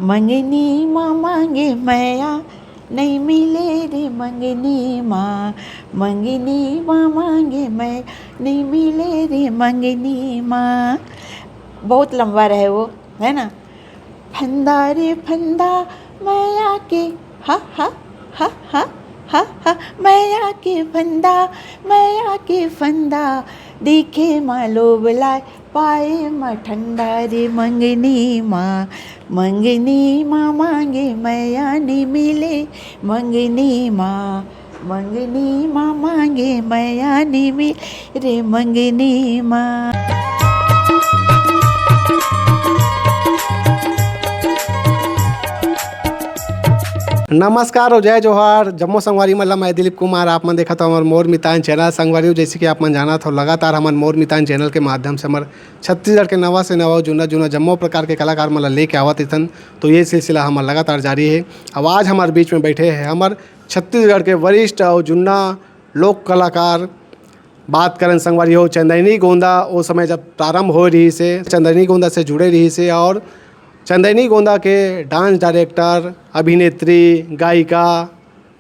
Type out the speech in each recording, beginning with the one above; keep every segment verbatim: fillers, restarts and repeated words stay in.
मंगनी मा मांगे मया, नहीं मिले रे मंगनी मा। मंगनी मा मांगे मया, नहीं मिले रे मंगनी मा। बहुत लंबा रहे वो, है ना? फंदा रे फंदा मया के, हा हा हा हा हा हा, मया के फंदा, मया के फंदा, देखे मा लोभ लाय, पाए मा ठंडा रे मंगनी मा। मंगनी मा मांगे मया, नहीं मिले मंगनी मा। मंगनी मा मांगे मया, नहीं मिले रे मंगनी मा। नमस्कार और जय जोहार, जम्मो संगवारी मन ला। मैं दिलीप कुमार, आप मन देखत हो हमर मोर मितान चैनल। संगवारी हो, जैसे कि आप मन जानत हो, लगातार हमन मोर मितान चैनल के माध्यम से हमर छत्तीसगढ़ के नवा से नवा, जुन्ना जुन्ना जम्मो प्रकार के कलाकार मन ला लेके आवत रहिथन। तो ये सिलसिला हमर लगातार जारी है। अब आज हमारे बीच में बैठे हैं हमर छत्तीसगढ़ के वरिष्ठ और जुन्ना लोक कलाकार। बात करन संगवारी हो चंदैनी गोंदा, ओ समय जब प्रारंभ हो रही से, चंदैनी गोंदा से जुड़े रही से और चंदैनी गोंदा के डांस डायरेक्टर, अभिनेत्री, गायिका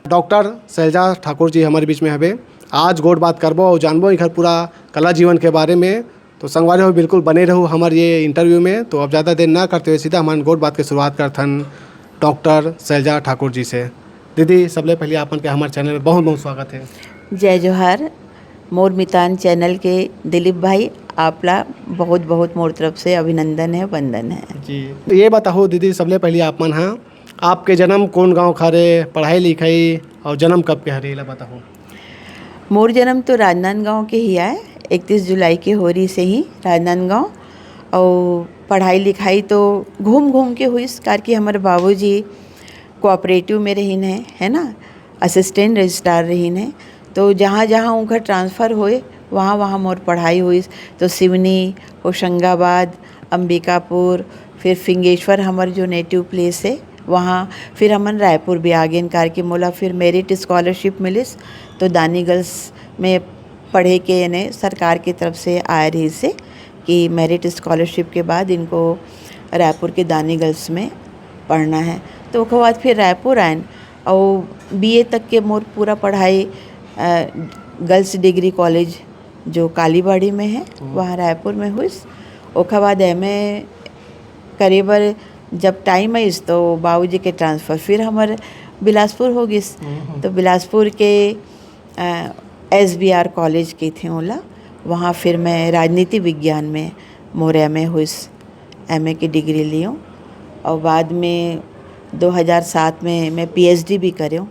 डॉक्टर शैलजा ठाकुर जी हमारे बीच में हवे। आज गोठ बात करबो और जानबो इनकर पूरा कला जीवन के बारे में। तो संगवारी हो, बिल्कुल बने रहू हमारे ये इंटरव्यू में। तो अब ज़्यादा देर ना करते हुए सीधा हमन गोठ बात के शुरुआत करथन डॉक्टर शैलजा ठाकुर जी से। दीदी, सबले पहले आपन के हमारे चैनल में बहुत बहुत स्वागत है। जय जोहार। मोर मितान चैनल के दिलीप भाई, आप ला बहुत बहुत मोर तरफ से अभिनंदन है, वंदन है। जी, तो ये बताओ दीदी, सबले पहले आप मन हा, आपके जन्म कौन गांव के हरे, पढ़ाई लिखाई और जन्म कब के हरे, ये ला बताओ। मोर जन्म तो राजनांदगांव के ही आय, इकतीस जुलाई के होरी से ही राजनांदगांव। और पढ़ाई लिखाई तो घूम घूम के हुईस, कार कि हमर बाबूजी कोऑपरेटिव में रहिन है, है ना, असिस्टेंट रजिस्ट्रार रहिन है। तो जहाँ जहाँ उनका ट्रांसफ़र होए, वहाँ वहाँ मोर पढ़ाई हुई। तो सिवनी, होशंगाबाद, अंबिकापुर, फिर फिंगेश्वर हमर जो नेटिव प्लेस है वहाँ, फिर हमन रायपुर भी आ गेन, कार कि मोला फिर मेरिट स्कॉलरशिप मिलिस। तो दानी गर्ल्स में पढ़े के, यानी सरकार की तरफ से आए रही से कि मेरिट स्कॉलरशिप के बाद इनको रायपुर के दानी गर्ल्स में पढ़ना है। तो ओकर बाद फिर रायपुर आयन और बीए तक के मोर पूरा पढ़ाई, अ, गर्ल्स डिग्री कॉलेज जो कालीबाड़ी में है, हम्म। वहाँ रायपुर में हुईस। ओकर बाद एमए करे बर जब टाइम आइस तो बाबूजी के ट्रांसफ़र फिर हमर बिलासपुर हो गिस। हम्म। तो बिलासपुर के, अ, एसबीआर कॉलेज कहिथे ओला, वहाँ फिर मैं राजनीति विज्ञान में मोर एमए हुईस, एमए की डिग्री लियो। और बाद में दो हज़ार सात में मैं पीएचडी भी करेंव।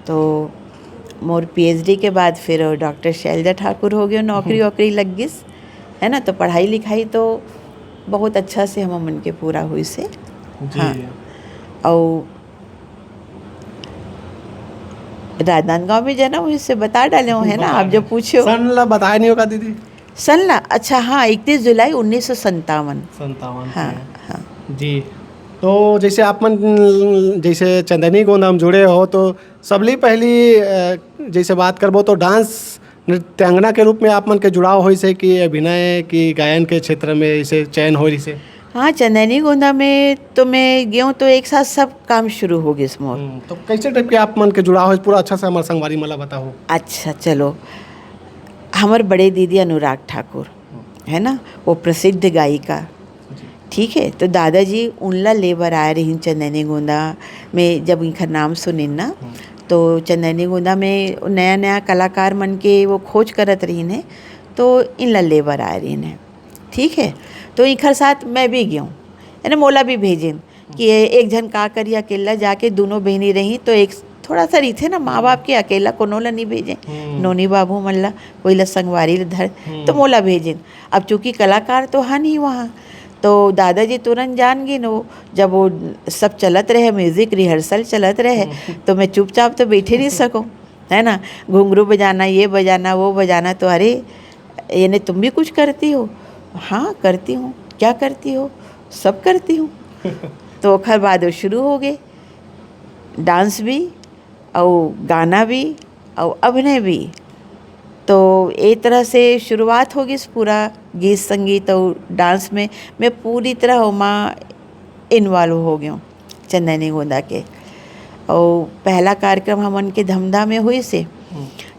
तो मोर पीएचडी के बाद फिर डॉक्टर शैलजा ठाकुर हो गए, नौकरी हम्म। वोकरी लग गिस, है ना। तो पढ़ाई लिखाई तो बहुत अच्छा से हम मन के पूरा हुई से। जी। हाँ। और राजनांदगांव में जन्म हुई से बता डाले हो, है ना, बता आप जो डाले। पूछे हो। सन ला बताए नहीं होगा दीदी। सन ला, अच्छा, हाँ, इकतीस जुलाई उन्नीस सौ संतावन। संतावन हाँ, के। हाँ। जी, तो जैसे आप मन, जैसे चंदैनी गोंदा में जुड़े हो, तो सबले पहली, अ, जैसे बात करबो तो डांस नृत्यांगना के रूप में आप मन के जुड़ाव होइस है कि अभिनय की गायन के क्षेत्र में इसे चयन हो रही से? हाँ, चंदैनी गोंदा में तो मैं गेहूँ तो एक साथ सब काम शुरू हो गिस मोर। हम्म, तो कैसे टाइप के आप मन के जुड़ाव होइस, पूरा अच्छा से हमारे संगवारी मन ला बताओ। अच्छा, चलो, हमर बड़े दीदी अनुराग ठाकुर, है ना, वो प्रसिद्ध गायिका। जी। ठीक है, तो दादाजी उनला ले बर आए रहिन चंदैनी गोंदा में, जब इनकर नाम सुनिन ना, हम्म। तो चंदैनी गोंदा में नया नया कलाकार मन के वो खोज करत रहिन है, तो इनला ले बर आए रहिन है। ठीक है, तो इनकर साथ मैं भी गेहूँ, यानी मोला भी भेजिन कि ये एक झन का करी, अकेला जाके दोनों बहनी रही तो एक थोड़ा सा रहिथे ना, माँ बाप के अकेला कोनो ला नहीं भेजे, हम्म। नोनी बाबू मन ला, कोई ला संगवारी ला धर, हम्म। तो मोला भेजिन। अब चूंकि कलाकार तो हन ही वहाँ, तो दादाजी तुरंत जान गिन, वो जब वो सब चलत रहे, म्यूजिक रिहर्सल चलत रहे, हम्म। तो मैं चुपचाप तो बैठे नहीं सकूँ, है ना। घुंघरू बजाना, ये बजाना, वो बजाना, तो अरे, यानी तुम भी कुछ करती हो? हाँ, करती हूँ। क्या करती हो? सब करती हूँ। तो ओखर बाद वो शुरू हो गए, डांस भी और गाना भी और अभिनय भी। तो ए तरह से शुरुआत हो गई पूरा गीत संगीत और डांस में। मैं पूरी तरह ओमा involve हो गेंव चंदैनी गोंदा के। अउ पहला कार्यक्रम हमन के धमधा में होइस हे,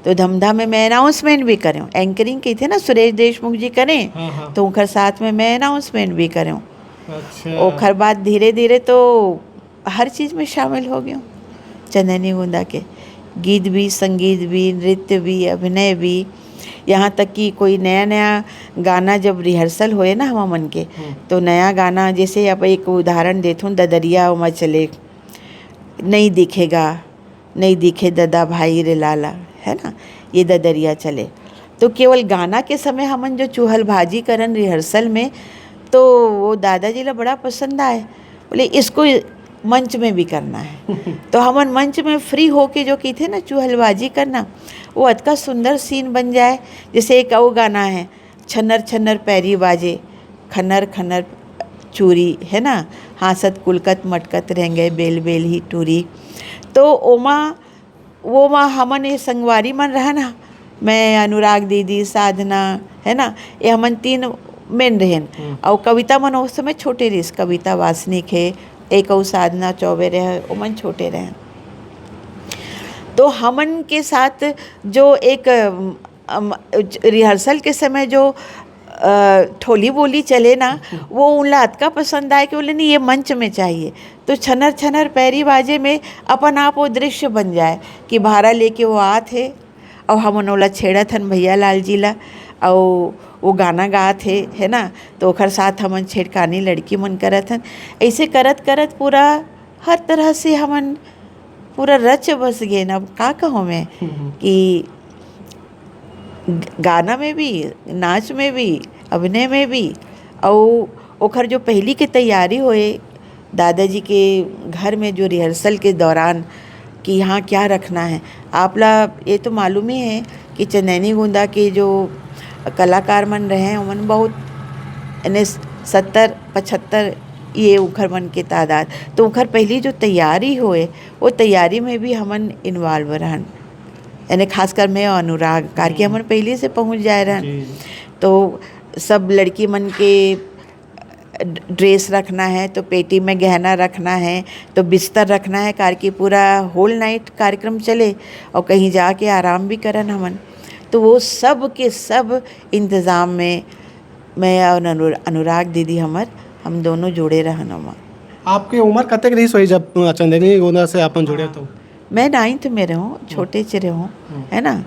तो धमधा में मैं announcement भी करेंव। Anchoring कहिथे ना, सुरेश देशमुख जी करें, हाँ, हाँ। तो उनकर साथ में मैं announcement भी करेंव। अच्छा। ओखर बाद धीरे-धीरे तो हर चीज में शामिल हो गेंव चंदैनी गोंदा के। गीत भी, संगीत भी, नृत्य भी, अभिनय भी, यहाँ तक कि कोई नया-नया गाना जब rehearsal होए ना हमन के, हम्म। तो नया गाना, जैसे अब एक उदाहरण देथों, ददरिया ओमा चले, नइ दिखे गा, नइ दिखे ददा भाई रे लाला, है ना, ये ददरिया चले। तो केवल गाना के समय हमन जो चुहलबाजी करन rehearsal में, तो वो दादाजी ला बड़ा पसंद आए। बोले, "इसको मंच में भी करना है।" तो हमन मंच में free होके जो कहिथे ना चुहलबाजी करना, वो अतका सुंदर scene बन जाए। जैसे एक अउ गाना है, "छन्नर छन्नर पैरी बाजे, खन्नर खन्नर चूरी", है ना, "हाँसत कुलकत मटकत रेंगे बेल बेल ही टूरी।" तो ओमा, वो मा हमन ये संगवारी मन रहन, मैं, अनुराग दीदी, साधना, है ना, ये हमन तीन main रहेन। हम्म। अउ कविता मन उस समय छोटे रहिस, कविता वासनिक हे, एक अउ साधना चौबे रहे, ओमन छोटे रहेन। तो हमन के साथ जो एक, अम, rehearsal के समय जो, अ, ठोली बोली चले ना, वो उनला अतका पसंद आए कि बोले, "नहीं, ये मंच में चाहिए।" तो छनर छनर पैरी बाजे में अपन आप वो दृश्य बन जाए कि भारा लेके वो आत हे, अउ हमन ओला छेड़त हन भैया लाल जी ला, अउ वो गाना गात हे, है ना, तो ओखर साथ हमन छेड़खानी लड़की मन करत हन। ऐसे करत करत पूरा हर तरह से हमन पूरा रच बस गेन। अब का कहूँ मैं हम्म। कि ग-, गाना में भी, नाच में भी, अभिनय में भी, अउ ओखर जो पहली के तैयारी होए दादाजी के घर में, जो rehearsal के दौरान कि यहाँ क्या रखना है। आप ला ये तो मालूम ही है कि चंदैनी गोंदा के जो कलाकार मन रहे हैं, ओमन बहुत, यानी सत्तर पचहत्तर ये उखर मन के तादाद। तो उखर पहली जो तैयारी होए, वो तैयारी में भी हमन involve रहन, यानी खासकर मैं और अनुराग, कार के हम्म। हमन पहले से पहुँच जाए रहन। जी। तो सब लड़की मन के dress रखना है, तो पेटी में गहना रखना है, तो बिस्तर रखना है, कार के पूरा whole night कार्यक्रम चले और कहीं जाके आराम भी करन हमन। तो वो सब के सब इंतजाम में मैं और अनु-, अनुराग दीदी हमर, हम दोनों जुड़े रहन ओमा। आपके उम्र कतेक रहिस होही जब, अ, चंदैनी गोंदा से अपन जुड़े तो? मैं ninth में रहूँ, हम्म। छोटे से रहूँ, हम्म। है ना?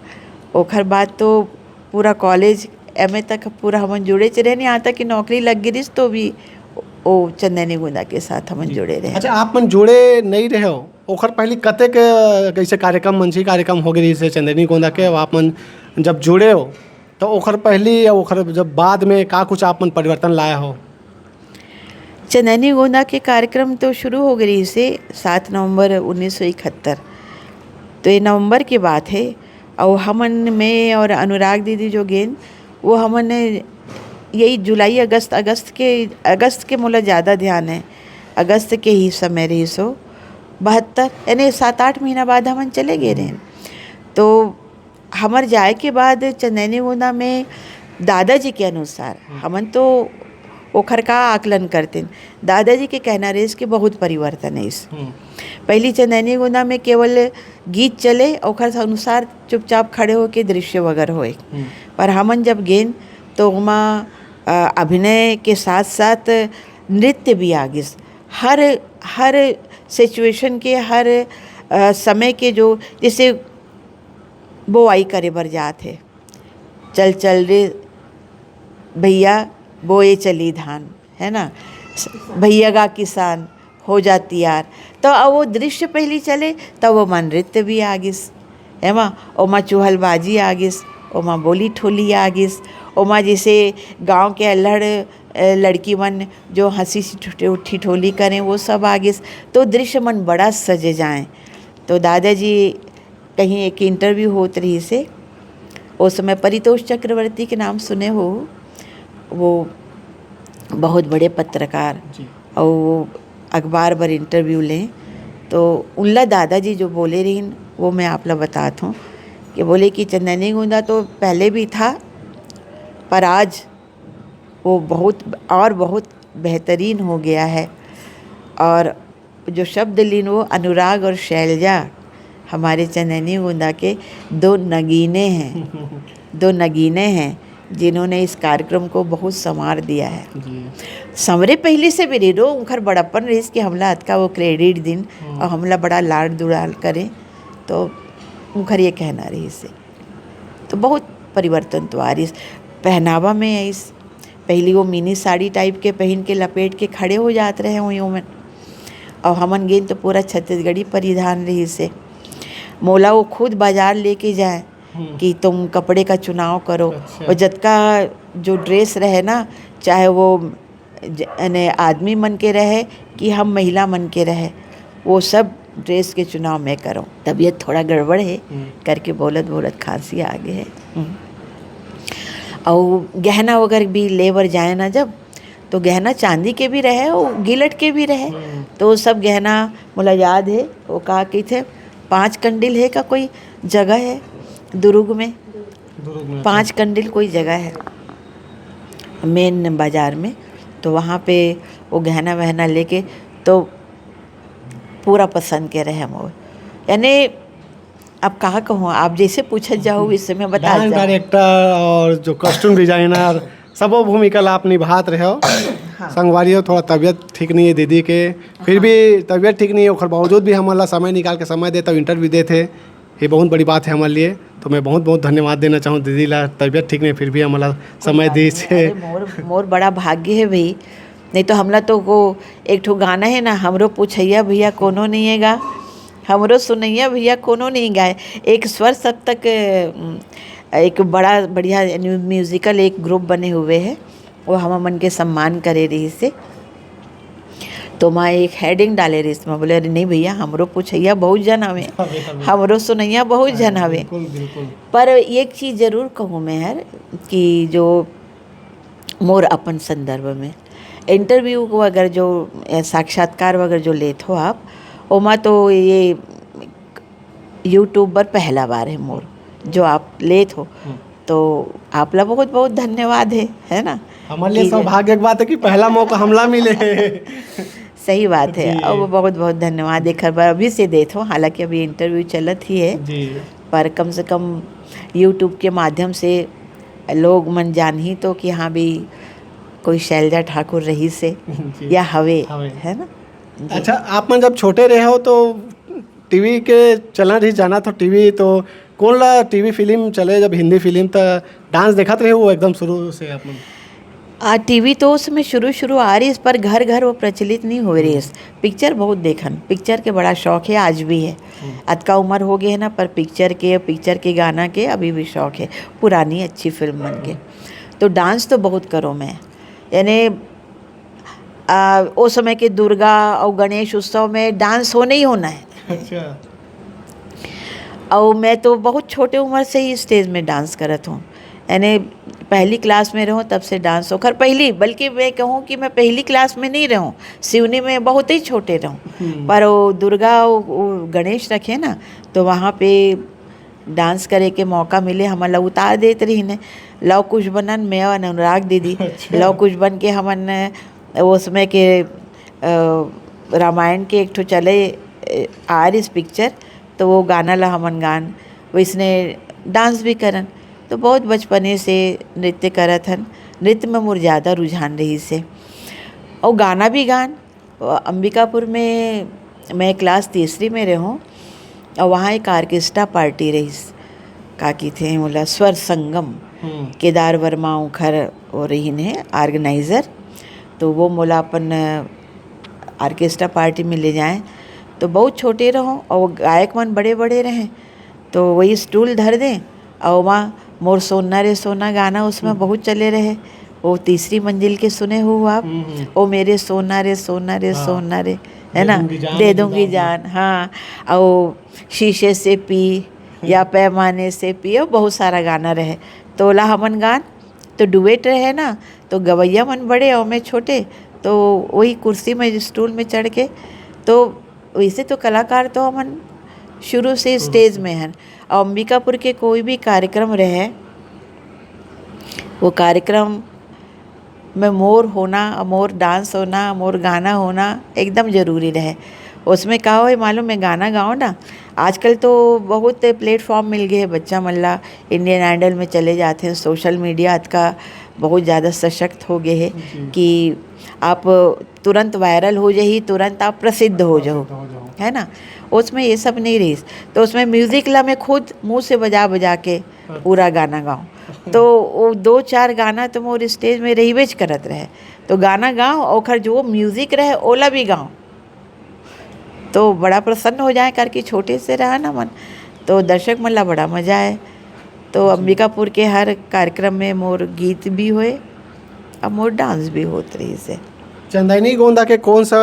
ओखर बाद तो पूरा college, M A तक पूरा हमन जुड़े से रहन, यहाँ तक कि नौकरी लग गिरिस तो भी ओ चंदैनी गोंदा के साथ हमन जी। जुड़े रहन। अच्छा, आप मन जुड़े नहीं रहे हो, ओखर पहले कतेक, अ, कैसे कार्यक्रम, मंची कार्यक्रम हो गए जैसे चंदैनी गोंदा के, आप मन जब जुड़े हो, तो ओखर पहली या ओखर जब बाद में का कुछ आप मन परिवर्तन लाए हो? चंदैनी गोंदा के कार्यक्रम तो शुरू हो गए से सात नवंबर उन्नीस सौ इकहत्तर। तो ये नवंबर की बात है। और हमन, मैं और अनुराग दीदी जो गेन, वो हमन यही जुलाई, अगस्त, अगस्त के, अगस्त के मोला ज़्यादा ध्यान है। अगस्त के ही समय रहिस हो, बहत्तर, यानी सात आठ महीना बाद हमन चले गए रहेन। तो हमर जाए के बाद चंदैनी गोंदा में दादाजी के अनुसार, हम्म। हमन तो ओखर का आकलन करतेन, दादाजी के कहना रहिस कि बहुत परिवर्तन है इस। हम्म। पहली चंदैनी गोंदा में केवल गीत चले, ओखर अनुसार चुपचाप खड़े होके दृश्य वगैरह होए। हम्म। पर हमन जब गेन, तो ओमा, अ, अभिनय के साथ-साथ नृत्य भी आ गिस। हर, हर situation के, हर, अ, समय के जो, जैसे बोआई करे बर जात हे, "चल चल रे भैया, बोए चली धान", है ना, "भैया गा किसान, हो जा तियार।" तो अब वो दृश्य पहली चले, तब ओमा नृत्य भी आ गिस, है मा, ओमा चुहलबाजी आ गिस, ओमा बोली ठोली आ गिस, ओमा जैसे गांव के अल्हड़, अ, लड़की मन जो हंसी ठिठो-, ठिठोली करें, वो सब आ गिस। तो दृश्य मन बड़ा सजे जाए। तो दादाजी कहीं एक interview होत रहिस हे, ओ समय परितोष चक्रवर्ती के नाम सुने हो, वो बहुत बड़े पत्रकार, जी। अउ वो अखबार बर interview लें, तो उनला दादाजी जो बोले रहिन, वो मैं आप ला बतात हूँ कि बोले कि चंदैनी गोंदा तो पहले भी था, पर आज वो बहुत और बहुत बेहतरीन हो गया है। और जो शब्द लीन, वो अनुराग और शैलजा, हमारे चंदैनी गोंदा के दो नगीने हैं, दो नगीने हैं, जिन्होंने इस कार्यक्रम को बहुत संवार दिया है। जी। संवरे पहली से भी रहिन, उनकर बड़प्पन रहिस कि हमला अतका वो credit दिन हम्म। और हमला बड़ा लाड़ दुलार करें, तो उनकर ये कहना रहिस हे। तो बहुत परिवर्तन तो आ रहिस, पहनावा में आइस। पहली वो mini साड़ी type के पहन के लपेट के खड़े हो जात रहे हुई ओमन, और हमन गेन तो पूरा छत्तीसगढ़ी परिधान रहिस हे। मोला वो खुद बाजार लेके जाए हम्म। कि तुम कपड़े का चुनाव करो, अच्छा। और जतका जो dress रहे ना, चाहे वो ज-, यानी आदमी मन के रहे कि हम महिला मन के रहे, वो सब dress के चुनाव मैं करूँ। तबीयत थोड़ा गड़बड़ है, हम्म। करके बोलत बोलत खांसी आ गए है। हम्म। और गहना वगैरह भी ले बर जाए ना जब, तो गहना चांदी के भी रहे और गिलट के भी रहे। हम्म। तो वो सब गहना मोला याद है, वो का कहिथे, पाँच कंडिल है का कोई जगह है दुर्ग में, दुर्ग में पाँच कंडिल कोई जगह है main बाजार में, तो वहाँ पे वो गहना वहना लेके तो पूरा पसंद के रहे हम वो। यानी अब कहा कहूँ, आप जैसे पूछत जाओ, इससे मैं बता डांस जाऊँ। डायरेक्टर और जो costume designer, सबो भूमिका ला आप निभात रहे हो। हाँ। संगवारी हो, थोड़ा तबीयत ठीक नहीं है दीदी के, फिर हाँ। भी तबीयत ठीक नहीं है, ओकर बावजूद भी हमन ला समय निकाल के समय देता, interview देते, ये बहुत बड़ी बात है हमारे लिए। तो मैं बहुत बहुत धन्यवाद देना चाहूँ दीदी ला, तबीयत ठीक नहीं फिर भी हमन ला समय कोई बात दी नहीं। छे। अरे मोर, मोर बड़ा भाग्य है भाई, नहीं तो हमला तो को एक ठो गाना है ना, हमरो पुछैया भैया कोनो नहीं है गा, हमरो सुनैया भैया कोनो नहीं गाए। एक स्वर सप्तक, अम, एक बड़ा बढ़िया musical एक group बने हुए है, वो हम मन के सम्मान करे रहिस हे। तो मैं एक heading डाले रहिस, मैं बोले, "अरे नहीं भैया, हमरो पुछैया बहुत जन हवे, हवे, हवे। हमरो सुनैया बहुत जन हवे।" बिल्कुल, बिल्कुल। पर एक चीज जरूर कहूँ मैं हर कि जो मोर अपन संदर्भ में interview को अगर जो, ए, साक्षात्कार वगैरह जो लेत हो आप, ओमा तो ये YouTube पर पहला बार है मोर, जो आप लेत हो, हम्म। तो आप ला बहुत बहुत धन्यवाद है, है ना? हमारे लिए कि सौभाग्य की बात है कि पहला मौका हमला मिले। सही बात है। जी। अब बहुत बहुत धन्यवाद, एक बार अभी से देत हो, हालांकि अभी interview चलत ही है, जी। पर कम से कम YouTube के माध्यम से लोग मन जानही तो कि हाँ भी कोई शैलजा ठाकुर रहिस हे जी। या हवे, हवे। है ना? जी। अच्छा, आप मन जब छोटे रहे हो तो टीवी के चलन रहिस, जाना था टीवी, तो कौन ला टीवी फिल्म चले जब हिंदी फिल्म, त डांस देखत रहे हो एकदम शुरू से आप मन? आ, टीवी तो उस समय शुरू शुरू आ रहिस, पर घर घर वो प्रचलित नहीं हो रहिस। पिक्चर बहुत देखन, पिक्चर के बड़ा शौक है, आज भी है। हम्म। अतका उम्र हो गए है ना, पर पिक्चर के, पिक्चर के गाना के अभी भी शौक है, पुरानी अच्छी फिल्म मन के। तो डांस तो बहुत करो मैं, यानी, आ, ओ समय के दुर्गा और गणेश उत्सव में डांस होना ही होना है। अच्छा। और मैं तो बहुत छोटे उम्र से ही स्टेज में डांस करत हूँ, यानी पहली क्लास में रहूँ तब से डांस, ओखर पहली, बल्कि मैं कहूँ कि मैं पहली क्लास में नहीं रहूँ, सिवनी में बहुत ही छोटे रहूँ। हम्म। पर वो दुर्गा, वो, वो गणेश रखे ना, तो वहाँ पे डांस करे के मौका मिले, हमन ला उतार देत रहिन हे। लव कुश बनन, मैं और अनुराग दीदी, अच्छा। लव कुश बन के हमन, वो समय के, अ, रामायण के एक ठो चले, अ, आ रहिस पिक्चर, तो वो गाना ला हमन गान, वैसने डांस भी करन। तो बहुत बचपने से नृत्य करत हन, नृत्य में मोर ज़्यादा रुझान रहिस हे। और गाना भी गान, अंबिकापुर में मैं क्लास तीसरी में रहूँ और वहाँ एक ऑर्केस्ट्रा पार्टी रहिस, का कहिथे ओला, स्वर संगम। हम्म। केदार वर्मा उखर वो रहिन हे ऑर्गेनाइजर, तो वो मोला अपन ऑर्केस्ट्रा पार्टी में ले जाए, तो बहुत छोटे रहूँ और वो गायक मन बड़े बड़े रहें, तो वही स्टूल धर दें और वहाँ मोर सोना रे सोना गाना उसमें हम्म। बहुत चले रहे। वो तीसरी मंजिल के सुने हो आप? हम्म, हम्म। ओ मेरे सोना रे, सोना रे, हाँ। सोना रे, है दे ना? दूंगी जान, दे दे दूंगी जान। जान, हाँ। और शीशे से पी या पैमाने से पी, और बहुत सारा गाना रहे। तो ओला हमन गान, तो डुएट रहे ना, तो गवैया मन बड़े और मैं छोटे, तो वही कुर्सी में, स्टूल में चढ़ के, तो वैसे तो कलाकार तो हमन शुरू से शुरू स्टेज से। में हन। और अंबिकापुर के कोई भी कार्यक्रम रहे, वो कार्यक्रम में मोर होना, मोर डांस होना, मोर गाना होना एकदम जरूरी रहे। उसमें का होय मालूम, मैं गाना गाओ ना, आजकल तो बहुत प्लेटफॉर्म मिल गए हैं बच्चा मन ला, इंडियन आइडल में चले जाते हैं, सोशल मीडिया अतका बहुत ज़्यादा सशक्त हो गए है कि आप तुरंत वायरल हो जाही, तुरंत आप प्रसिद्ध हो जाओ, है ना। उसमें ये सब नहीं रही, तो उसमें म्यूजिक ला मैं खुद मुंह से बजा बजा के पूरा गाना गाऊं। तो वो दो चार गाना तो मोर स्टेज में रहिबेच करत रहे। तो गाना गाओ, ओखर जो म्यूजिक रहे ओला भी गाओ, तो बड़ा प्रसन्न हो जाए करके छोटे से रहा ना मन, तो दर्शक मन ला बड़ा मजा आए। तो अंबिकापुर के हर कार्यक्रम में मोर गीत भी होए, अब मोर डांस भी होत रहिस हे। चंदैनी गोंदा के कौन सा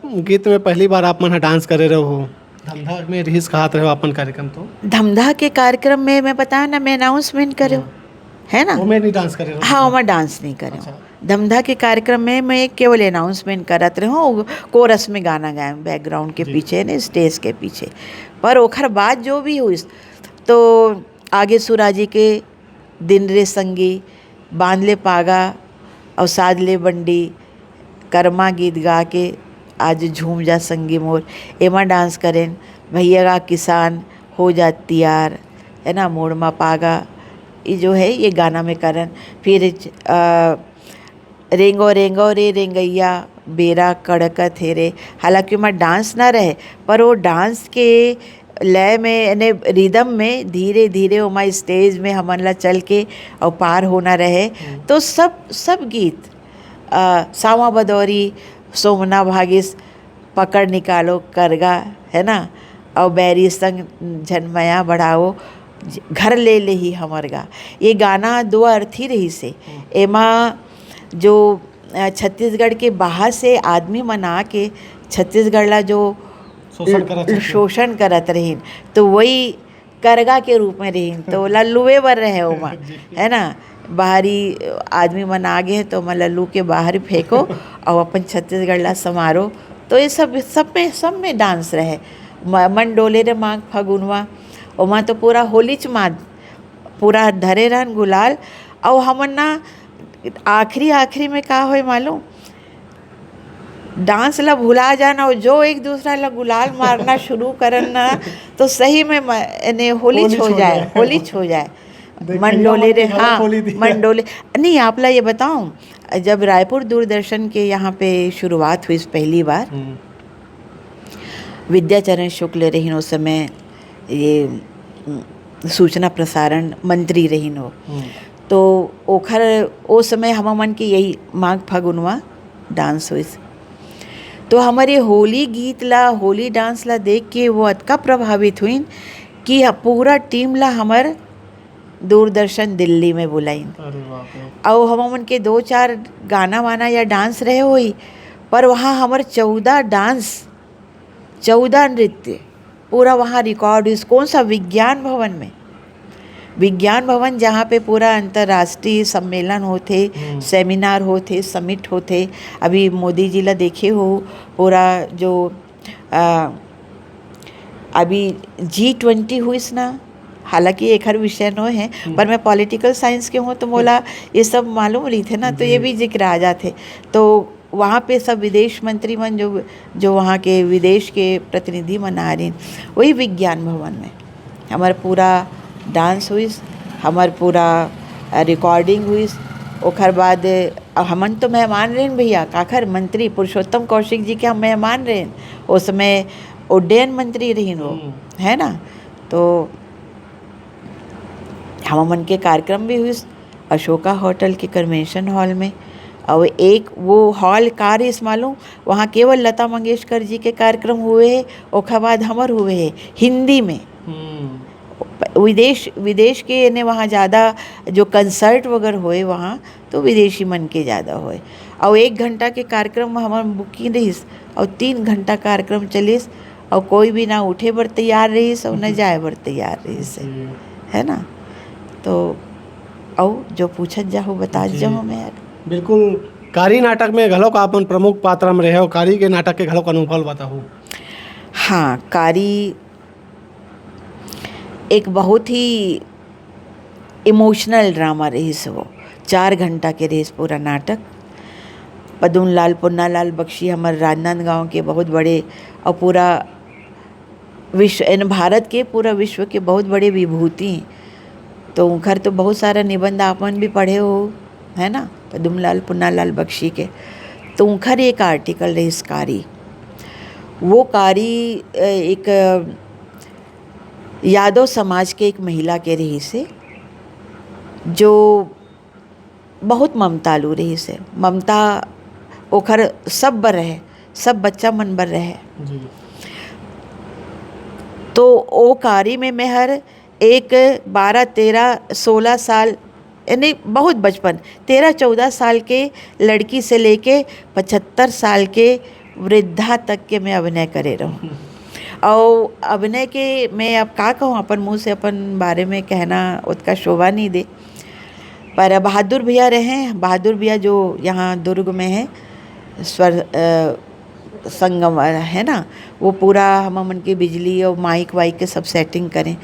गीत में पहली बार आप मन ह डांस करे रहो? धमधा में रिहिस कहत रहो अपन कार्यक्रम तो। धमधा के कार्यक्रम में मैं बताया ना, मैं अनाउंसमेंट करे हूँ, है ना? ओमे नहीं डांस करे रहो? हाँ, ओमा डांस नहीं करे हूँ। अच्छा। धमधा के कार्यक्रम में मैं केवल अनाउंसमेंट करत रहे हूँ, कोरस में गाना गाए बैकग्राउंड के पीछे ने, स्टेज के पीछे। पर ओखर बाद जो भी हुई, तो आगे सुराजी के दिन रे संगी, बांध ले पागा अउ साध ले बंडी, करमा गीत गा के आज झूम जा संगी मोर, एमा डांस करेन, भैया का किसान हो जा तियार, है ना, मोड़ मा पागा, ये जो है, ये गाना में करन। फिर, अ, रेंगो रेंगो रे रेंगैया, बेरा कड़कत हे रे। हालांकि ओमा डांस ना रहे, पर वो डांस के लय में, यानी रिदम में धीरे-धीरे ओमा स्टेज में हमन ला चल के अउ पार होना रहे। हम्म। तो सब, सब गीत, अ, सावां बदौरी, सोमना भागिस, पकड़ निकालो करगा, है ना, अउ बैरी संग झन मया बढ़ाओ, घर ले लेही हमर गा। ये गाना दो अर्थी रहिस हे। हम्म। एमा जो, अ, छत्तीसगढ़ के बाहर से आदमी मन आके छत्तीसगढ़ ला जो शोषण करत ल-, रहिन। शोषण करत रहिन, तो वही करगा के रूप में रहिन, तो ओला लुए बर रहे ओमा, जी। है ना? बाहरी आदमी मन आ गे, तो ओमा लल्लू के बाहर फेंको अउ अपन छत्तीसगढ़ ला समारो। तो ये सब, सब में, सब में डांस रहे। म-, मन डोले रे माघ फगुनवा, ओमा तो पूरा होलीच मात, पूरा धरे रहन गुलाल। अउ हमन ना आखिरी, आखिरी में का होय मालूम? डांस ला भुला जाना अउ जो एक दूसरा ला गुलाल मारना शुरू करन ना, तो सही में म-, यानी होली होली छो छो जाए, जाए। होली छो जाए। देखिए, मन डोले मन रे, के घलक हाँ, होली दिया। मन डोले। नहीं, आप ला ये बताऊं, जब रायपुर दूरदर्शन के यहाँ पे शुरुआत हुई पहली बार, हम्म। विद्याचरण शुक्ल रहिन, ओ समय ये, उम, सूचना प्रसारण मंत्री रहिन हो। हम्म। तो ओखर, ओ समय हमर मन के यही माघ फगुनवा डांस होइस। तो हमर ये होली गीत ला, होली डांस ला देख के वो अतका प्रभावित हुइन कि ह-, पूरा टीम ला हमर दूरदर्शन दिल्ली में बुलाइन। अरे बाप रे। अउ हमर मन के दो चार गाना वाना या डांस रहे होई, पर वहाँ हमर चौदह डांस, चौदह नृत्य पूरा वहाँ रिकॉर्ड हुइस। कौन सा? विज्ञान भवन में। विज्ञान भवन, जहाँ पे पूरा अंतर्राष्ट्रीय सम्मेलन होथे, हम्म। सेमिनार होथे, समिट होथे। अभी मोदी जी ला देखे हो, पूरा जो, अ, अभी जी ट्वेंटी हुइस ना, हालांकि एखर विषय नो है, हम्म। पर मैं पॉलिटिकल साइंस के हूँ, तो मोला ये सब मालूम रहिथे ना, तो ये जी। भी जिक्र आ जाथे। तो वहाँ पे सब विदेश मंत्री मन, जो, जो वहाँ के विदेश के प्रतिनिधि मन आ रहिन, वही विज्ञान भवन में हमर पूरा डांस हुइस, हमर पूरा, अ, रिकॉर्डिंग हुइस। ओखर बाद, अ, हमन तो मेहमान रहेन भैया, काखर मंत्री पुरुषोत्तम कौशिक जी के हम मेहमान रहेन। ओ समय उड्डयन मंत्री रहिन वो, हम्म। है ना? तो हमर मन के कार्यक्रम भी हुइस अशोका होटल के कन्वेंशन हॉल में। अउ एक वो हॉल का रहिस मालूम, वहाँ केवल लता मंगेशकर जी के कार्यक्रम हुए हे, ओखर बाद हमर हुए हे हिंदी में। हम्म। विदेश, विदेश के ने वहाँ ज़्यादा जो कंसर्ट वगैरह होए वहाँ, तो विदेशी मन के ज़्यादा होए। अउ एक घंटा के कार्यक्रम में हमर बुकिंग रहिस, अउ तीन घंटा कार्यक्रम चलिस, अउ कोई भी ना उठे बर तैयार रहिस, अउ ना जाए बर तैयार रहिस, जी। है ना? तो अउ जो पूछत जाहू, बतात जी। जाहू मैं यार। बिल्कुल, कारी नाटक में घलोक आप मन प्रमुख पात्र में रहे हो, कारी के नाटक के घलोक अनुभव बताहू। हाँ, कारी एक बहुत ही इमोशनल ड्रामा रहिस वो, चार घंटा के रहिस पूरा नाटक। पदुमलाल पुन्नालाल बख्शी हमर राजनांदगांव के बहुत बड़े और पूरा विश्व, यानी भारत के, पूरा विश्व के बहुत बड़े विभूति हैं। तो उनकर तो बहुत सारा निबंध आप मन भी पढ़े हो, है ना, पदुमलाल पुन्नालाल बख्शी के। तो उनकर एक आर्टिकल रहिस कारी, वो कारी, अ, एक, अ, यादव समाज के एक महिला के रहिस हे, जो बहुत ममतालू रहिस हे। ममता ओखर सब बर रहे, सब बच्चा मन बर रहे। जी। तो ओ कारी में मैं हर एक, बारह, तेरह, सोलह साल, यानी बहुत बचपन, तेरह चौदह साल के लड़की से लेके पचहत्तर साल के वृद्धा तक के मैं अभिनय करे रहूँ। और अभिनय के मैं अब का कहूँ, अपन मुँह से अपन बारे में कहना ओतका शोभा नहीं दे। पर बहादुर भैया रहे, बहादुर भैया जो यहाँ दुर्ग में है, स्वर, अ, संगम वाला है ना, वो पूरा हम मन के बिजली और माइक वाइक के सब सेटिंग करें।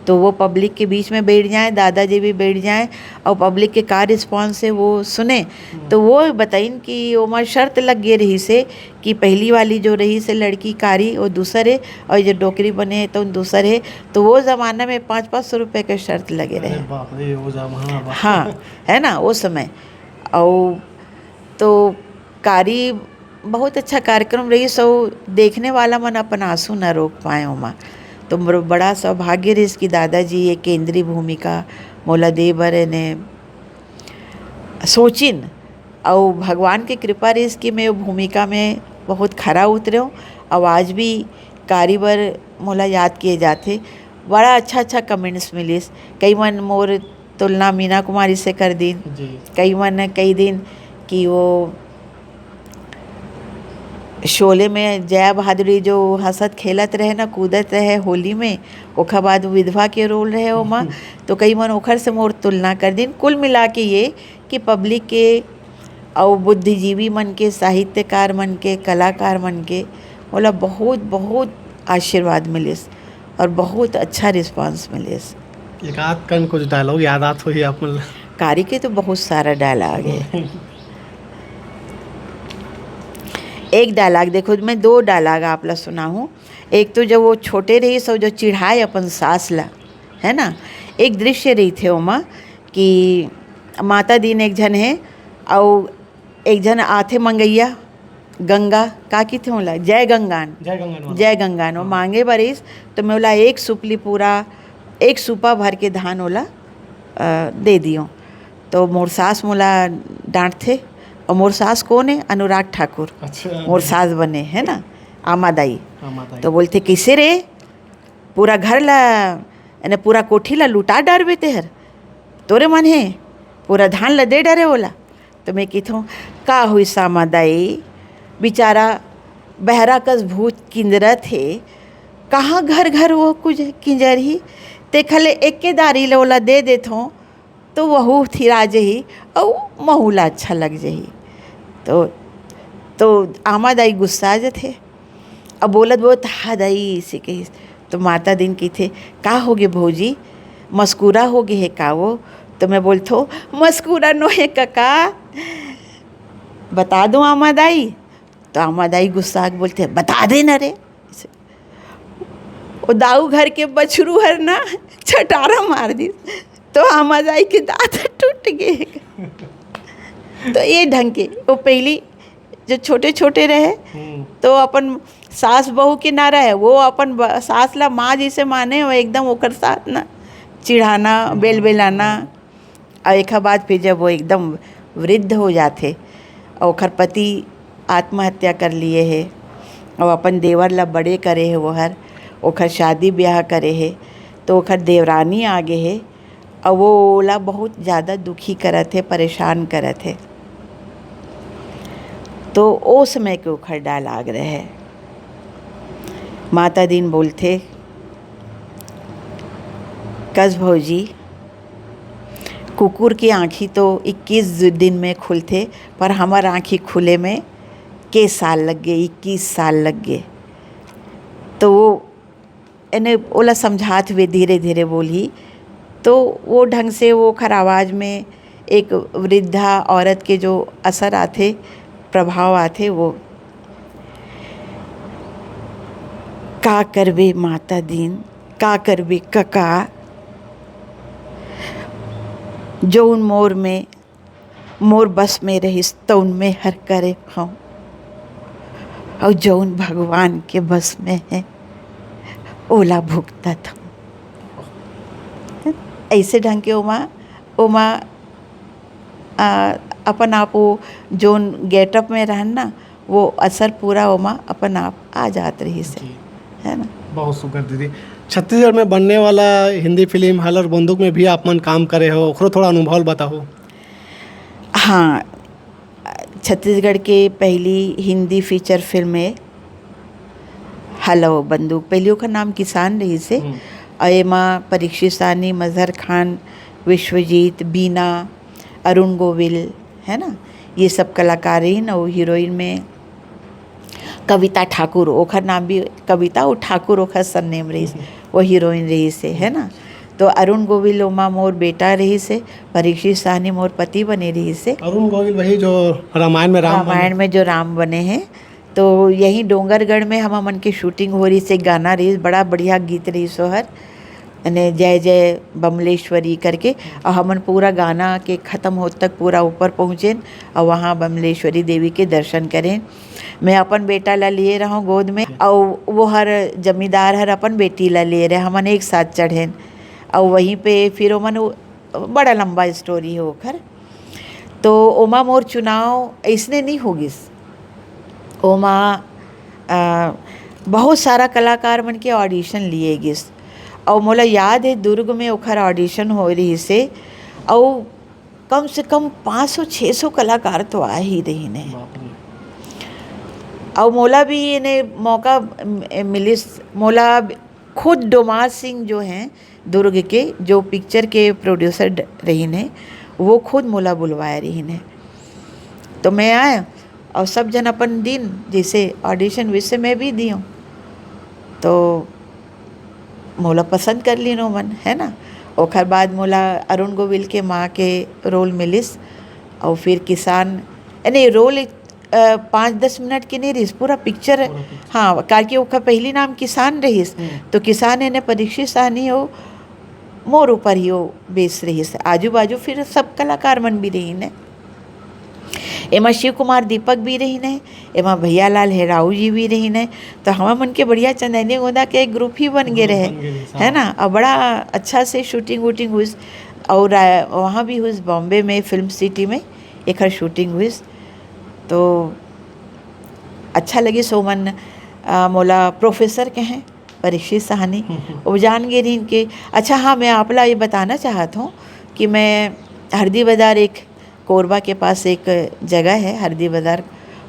तो वो पब्लिक के बीच में बैठ जाए, दादाजी भी बैठ जाए और पब्लिक के का रिस्पॉन्स है वो सुने। तो वो बताइन कि ओमा शर्त लग गए रहिस हे कि पहली वाली जो रहिस हे लड़की कारी, वो दूसर हे, और जो डोकरी बने हे तो दूसर हे। तो वो ज़माना में पाँच पाँच सौ रुपये के शर्त लगे अरे रहे। बाप रे, वो जमाना बा। हाँ, है ना, वो समय। और तो कारी बहुत अच्छा कार्यक्रम रहिस, सो देखने वाला मन अपन आंसू न रोक पाए ओमा। तो मोर बड़ा सौभाग्य रहिस कि दादाजी ये केंद्रीय भूमिका मोला दे बर एने सोचिन, अउ भगवान के कृपा रहिस कि मैं वो भूमिका में बहुत खरा उतरेंव। अउ आज भी कारी बर मोला याद किए जाथे। बड़ा अच्छा अच्छा कमेंट्स मिलिस। कई मन मोर तुलना मीना कुमारी से कर दिन। जी। कई मन कही दिन कि वो शोले में जया भादुड़ी जो हंसत खेलत रहे ना, कूदत रहे होली में, ओखर बाद विधवा के रोल रहे ओमा। तो कई मन ओखर से मोर तुलना कर दिन। कुल मिला के ये कि पब्लिक के अउ बुद्धिजीवी मन के, साहित्यकार मन के, कलाकार मन के ओला बहुत बहुत आशीर्वाद मिलिस और बहुत अच्छा रिस्पॉन्स मिलिस। एक आध कन कुछ डायलॉग याद आत होही आप मन ला? कारी के तो बहुत सारा डायलॉग है। एक डायलॉग देखो, मैं दो डायलॉग आप ला सुनाहूँ। एक तो जब वो छोटे रहिस और जो चिढ़ाए अपन सास ला, है ना, एक दृश्य रहिथे ओमा कि माता दीन एक झन है और एक झन आथे मंगैया, गंगा, का किथे ओला, जय गंगान। जय गंगान वाला। जय गंगान, वो हाँ। मांगे बरिस, तो मैं ओला एक सुपली पूरा, एक सुपा भर के धान ओला, अ, दे दियो। तो मोर सास मोला डांटथे, और मोर सास कौन है? अनुराग ठाकुर। अच्छा। मोर सास बने, है ना, आमा दाई। आमा दाई। तो बोलथे, "कैसे रे, पूरा घर ला, यानी पूरा कोठी ला लुटा डारबे तेहर? तोरे मन हे, पूरा धान ला दे डारे ओला।" तो मैं किथों, "का हुई सामा दाई, बेचारा बहरा कस भूत किंजरत हे, कहाँ घर घर वो कुछ किंजरही, तेखले एके दारी ले ओला दे देथों, तो वहू थिरा जही, अउ महू ला अच्छा लग जही।" तो, तो आमा दाई गुस्सा जथे। अब बोलत बोलत, "हाँ दाई," से कहिस। तो माता दिन कहिथे, "का होगे भौजी, मस्कुरा होगे हे का वो?" तो मैं बोलथों, "मस्कुरा नोहे कका, बता दो आमा दाई।" तो आमा दाई गुस्सा के बोलथे, "बता दे न रे।" ओ दाऊ घर के बछरू हर ना छटारा मार दिस, तो आमा दाई के दांत टूट गे। तो ये ढंग के वो पहली जो छोटे छोटे रहे, हम्म। तो अपन सास बहू के ना रहे, वो अपन ब-, सास ला माँ जैसे माने, वो एकदम ओकर साथ ना चिढ़ाना, बेलबेलाना। और एक बाद फिर जब वो एकदम वृद्ध हो जाथे और ओकर पति आत्महत्या कर लिए है और अपन देवर ला बड़े करे है, वो हर ओकर शादी ब्याह करे है, तो ओकर देवरानी आगे है और वो ओला बहुत ज़्यादा दुखी करत है, परेशान करत है। तो ओ समय के ओखर डायलॉग रहे, माता दिन बोलथे, "कस भौजी, कुकुर के आँखी तो इक्कीस दिन में खुलथे, पर हमर आँखी खुले में के साल लग गे, इक्कीस साल लग गे।" तो वो एने ओला समझात हुए धीरे-धीरे बोलही, तो वो ढंग से वो ओखर आवाज़ में एक वृद्धा औरत के जो असर आथे, प्रभाव आथे वो। का करबे माता दीन, का करबे कका, जौन मोर में, मोर बस में रहिस, तौन में हर करे हूँ, और जौन भगवान के बस में है, ओला भुगतत हूँ। ऐसे ढंग के ओमा, ओमा, आ, अपन आप वो जोन गेटअप में रहन ना, वो असर पूरा ओमा अपन आप आ जात रहिस हे, जी। है ना? बहुत सुघर दीदी। छत्तीसगढ़ में बनने वाला हिंदी फिल्म हल और बंदूक में भी आप मन काम करे हो, ओकरो थोड़ा अनुभव बताओ। हाँ, छत्तीसगढ़ के पहली हिंदी फीचर फिल्म है हल और बंदूक। पहली ओकर नाम किसान रहिस हे। हम्म। और एमा परीक्षित साहनी, मजहर खान, विश्वजीत, बीना, अरुण गोविल, है ना, ये सब कलाकार रहिन। और हीरोइन में कविता ठाकुर, ओखर नाम भी कविता, वो ठाकुर ओखर सरनेम रहिस, वो हीरोइन रहिस हे, है ना। तो अरुण गोविल ओमा मोर बेटा रहिस हे, परीक्षित साहनी मोर पति बने रहिस हे। अरुण गोविल वही जो रामायण में राम बने। रामायण में जो राम बने हैं, तो यही डोंगरगढ़ में हम मन के शूटिंग हो रहिस हे, गाना रहिस, बड़ा बढ़िया गीत रहिस ओहर, यानी जय जय बमलेश्वरी करके। और हमन पूरा गाना के खत्म होत तक पूरा ऊपर पहुँचेन और वहाँ बमलेश्वरी देवी के दर्शन करेन। मैं अपन बेटा ला लिए रहूँ गोद में, और वो हर जमींदार हर अपन बेटी ला लिए रहे, हमन एक साथ चढ़ेन। और वहीं पे फिर ओमन उ-, बड़ा लंबा स्टोरी है ओखर। तो ओमा मोर चुनाव अइसने नहीं हो गिस। ओमा, अ, बहुत सारा कलाकार मन के ऑडिशन लिए गिस। और मोला याद है, दुर्ग में ओखर ऑडिशन हो रहिस हे, और कम से कम पाँच सौ छः सौ कलाकार तो आ ही रहिन हे। बाप रे। और मोला भी एने मौका म-, मिलिस। मोला खुद डोमार सिंह जो हैं दुर्ग के, जो पिक्चर के प्रोड्यूसर ड-, रहिन हे, वो खुद मोला बुलवाए रहिन हे। तो मैं आए और सब जन अपन दिन, जैसे ऑडिशन वैसे मैं भी दियों। तो मोला पसंद कर लीन ओमन, है ना। ओखर बाद मोला अरुण गोविल के माँ के रोल मिलिस, और फिर किसान, यानी रोल एक, अ, पाँच दस मिनट के नहीं रहिस, पूरा पिक्चर। पूरा पिक्चर। हाँ, काहे कि ओखर पहली नाम किसान रहिस, हम्म। तो किसान एने परीक्षित साहनी हो, मोर ऊपर ही वो बेस रहिस। आजू बाजू फिर सब कलाकार मन भी रहिन हे। एमा शिव कुमार दीपक भी रहिन हे, एमा भैया लाल हेराऊ जी भी रहिन हे। तो हमर मन के बढ़िया चंदैनी गोंदा के एक ग्रुप ही बन गे ग्रुप रहे, बन गे रहे, है हाँ। ना। और बड़ा अच्छा से शूटिंग वूटिंग हुइस। और, आ, वहाँ भी हुइस, बॉम्बे में फिल्म सिटी में एकर शूटिंग हुइस। तो अच्छा लगिस। ओमन, आ, मोला प्रोफेसर कहें, परीक्षित साहनी। वो जान गे रहिन के। अच्छा, हाँ, मैं आप ला ये बताना चाहत हूँ कि मैं हरदी बाजार, एक कोरबा के पास एक जगह है हरदी बाजार,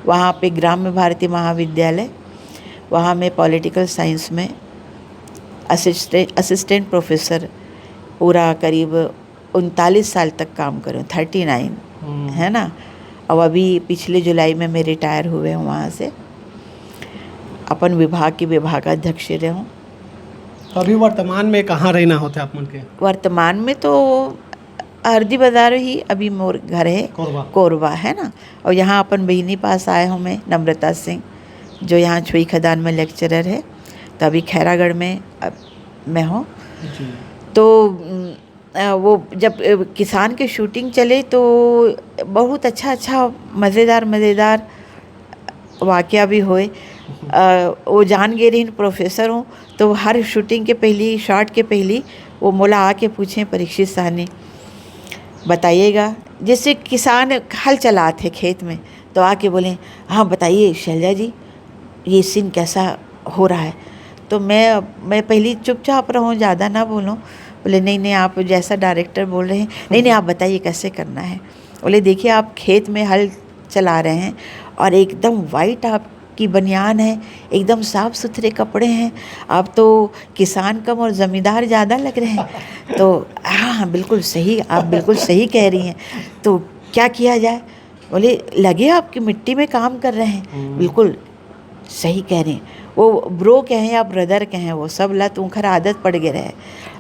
वहाँ पे ग्राम्य भारती महाविद्यालय, वहाँ मैं पॉलिटिकल साइंस में असिस्टेंट, असिस्टेंट प्रोफेसर पूरा करीब उनतालीस साल तक काम करूँ, थर्टी नाइन, हम्म। है ना। अब अभी पिछले जुलाई में मैं रिटायर हुए हूँ वहाँ से, अपन विभाग के विभागाध्यक्ष रहूँ। तो अभी वर्तमान में कहाँ रहना होता है आप मन के? वर्तमान में तो हरदी बाजार ही अभी मोर घर है, कोरबा। कोरबा, है ना। और यहाँ अपन बहिनी पास आए हूँ मैं, नम्रता सिंह, जो यहाँ छुई खदान में लेक्चरर है। तो अभी खैरागढ़ में अब मैं हूँ। जी। तो, उम, अ, वो जब, अ, किसान के शूटिंग चले तो बहुत अच्छा, अच्छा, मज़ेदार, मज़ेदार वाकया भी होए। अ, वो जान गे रहिन प्रोफेसर हूँ, तो हर शूटिंग के पहली, शॉट के पहली वो मोला आके पूछे, "परीक्षित साहनी, बताइएगा।" जैसे किसान हल चलात हे खेत में, तो आके बोले, "हाँ, बताइए शैलजा जी, ये सीन कैसा हो रहा है?" तो मैं, मैं पहली चुपचाप रहूँ, ज़्यादा ना बोलूँ। बोले, "नहीं, नहीं, आप जैसा डायरेक्टर बोल रहे हैं, नहीं, नहीं, आप बताइए कैसे करना है।" बोले, "देखिए, आप खेत में हल चला रहे हैं और एकदम वाइट आपकी बनियान है, एकदम साफ सुथरे कपड़े हैं, आप तो किसान कम और ज़मींदार ज़्यादा लग रहे हैं।" तो हाँ, हाँ, बिल्कुल सही, आप बिल्कुल सही कह रही हैं। तो क्या किया जाए? बोले, "लगे आपकी मिट्टी में काम कर रहे हैं।" हम्म। बिल्कुल सही कह रहे हैं। वो ब्रो कहें या ब्रदर कहें, वो सब ला तो उनकर आदत पड़ गए रहे।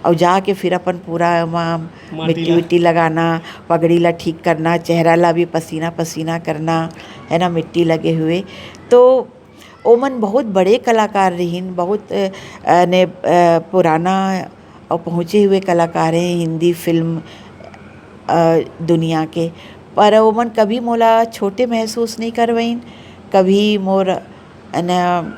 और जाके फिर अपन पूरा वहाँ माटी मिट्टी ला। विट्टी लगाना, पगड़ी ला ठीक करना, चेहरा ला भी पसीना पसीना करना, है ना, मिट्टी लगे हुए। तो ओमन बहुत बड़े कलाकार रहिन, बहुत, अ, ने, अ, पुराना और पहुँचे हुए कलाकार हैं हिंदी फिल्म, अ, दुनिया के। पर ओमन कभी मोला छोटे महसूस नहीं करवाइन, कभी मोर, न,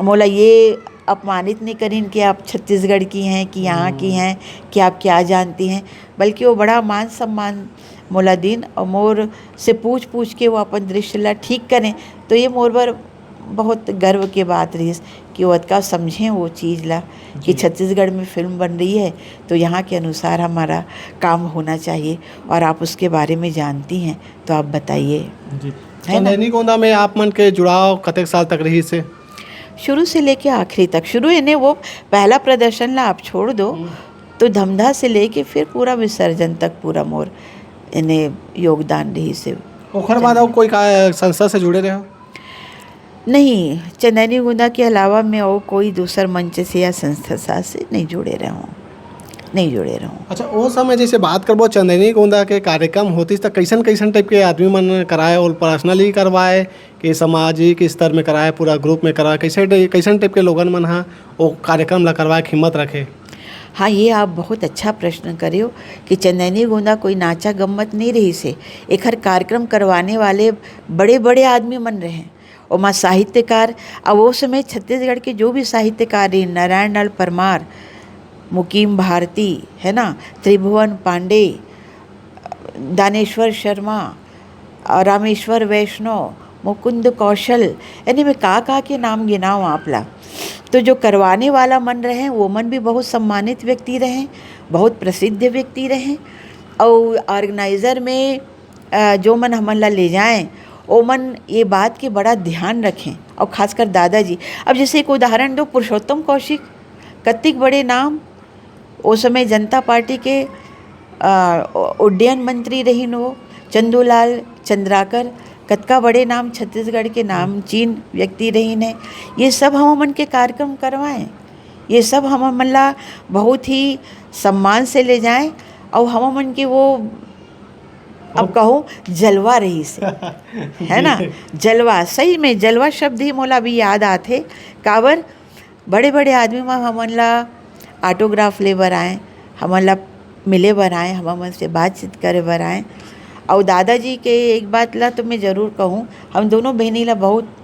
मोला ये अपमानित नहीं करिन कि आप छत्तीसगढ़ की हैं, कि यहाँ की हम्म। हैं, कि आप क्या जानती हैं, बल्कि वो बड़ा मान सम्मान मोला दिन और मोर से पूछ पूछ के वो अपन दृश्य ला ठीक करें। तो ये मोर बर बहुत गर्व के बात रहिस कि वो अतका समझें वो चीज़ ला कि जी। छत्तीसगढ़ में फिल्म बन रही है, तो यहाँ के अनुसार हमारा काम होना चाहिए और आप उसके बारे में जानती हैं, तो आप बताइए। जी। है ना? चंदैनी गोंदा में आप मन के जुड़ाव कतेक साल तक रहिस हे? शुरू से लेके आखिरी तक। शुरू इन्हें वो पहला प्रदर्शन ला आप छोड़ दो, हम्म। तो धमधा से लेके फिर पूरा विसर्जन तक पूरा मोर इन्हें योगदान रहिस हे। ओखर बाद अउ कोई का संस्था से जुड़े रहे हो? नहीं, चंदैनी गोंदा के अलावा मैं और कोई दूसर मंच से या संस्था से नहीं जुड़े रहे हूँ, नहीं जुड़े रहे हूँ। अच्छा, वो समय जैसे बात करबो, चंदैनी गोंदा के कार्यक्रम होतिस, त कैसन कैसन टाइप के आदमी मन कराए, और पर्सनली करवाए कि सामाजिक स्तर में कराए, पूरा ग्रुप में कराए, कैसे डे-, कैसन टाइप के लोगन मन हा वो कार्यक्रम ला करवाए के हिम्मत रखे? हाँ, ये आप बहुत अच्छा प्रश्न करे हो कि चंदैनी गोंदा कोई नाचा गम्मत नहीं रहिस हे। एखर कार्यक्रम करवाने वाले बड़े-बड़े आदमी मन रहे, ओमा साहित्यकार, अब वो समय छत्तीसगढ़ के जो भी साहित्यकार रहे, नारायण लाल परमार, मुकीम भारती, है ना, त्रिभुवन पांडे, दानेश्वर शर्मा, अ, रामेश्वर वैष्णव, मुकुंद कौशल, यानी मैं का का के नाम गिनाऊँ आप ला। तो जो करवाने वाला मन रहे, वो मन भी बहुत सम्मानित व्यक्ति रहे, बहुत प्रसिद्ध व्यक्ति रहे। और ऑर्गेनाइजर में, अ, जो मन हमन ला ले जाएं, ओ मन ये बात के बड़ा ध्यान रखें, और खासकर दादाजी। अब जैसे एक उदाहरण दो, पुरुषोत्तम कौशिक, कतिक बड़े नाम, ओ समय जनता पार्टी के, अ, उड्डयन मंत्री रहिन वो, चंदूलाल चंद्राकर, कतका बड़े नाम, छत्तीसगढ़ के नामचीन व्यक्ति रहिन हे। ये सब हम मन के कार्यक्रम करवाएं, ये सब हम मन ला बहुत ही सम्मान से ले जाएं, और हम मन के वो, अब कहूँ, जलवा रहिस हे, है ना? जी। जलवा, सही में जलवा शब्द ही मोला अभी याद आथे। काबर? बड़े-बड़े आदमी मन हमन ला autograph ले बर आए, हमन ला मिले बर आए, हमन मन से बातचीत करे बर आए। अउ दादाजी के एक बात ला तो मैं जरूर कहूँ, हम दोनों बहिनी ला बहुत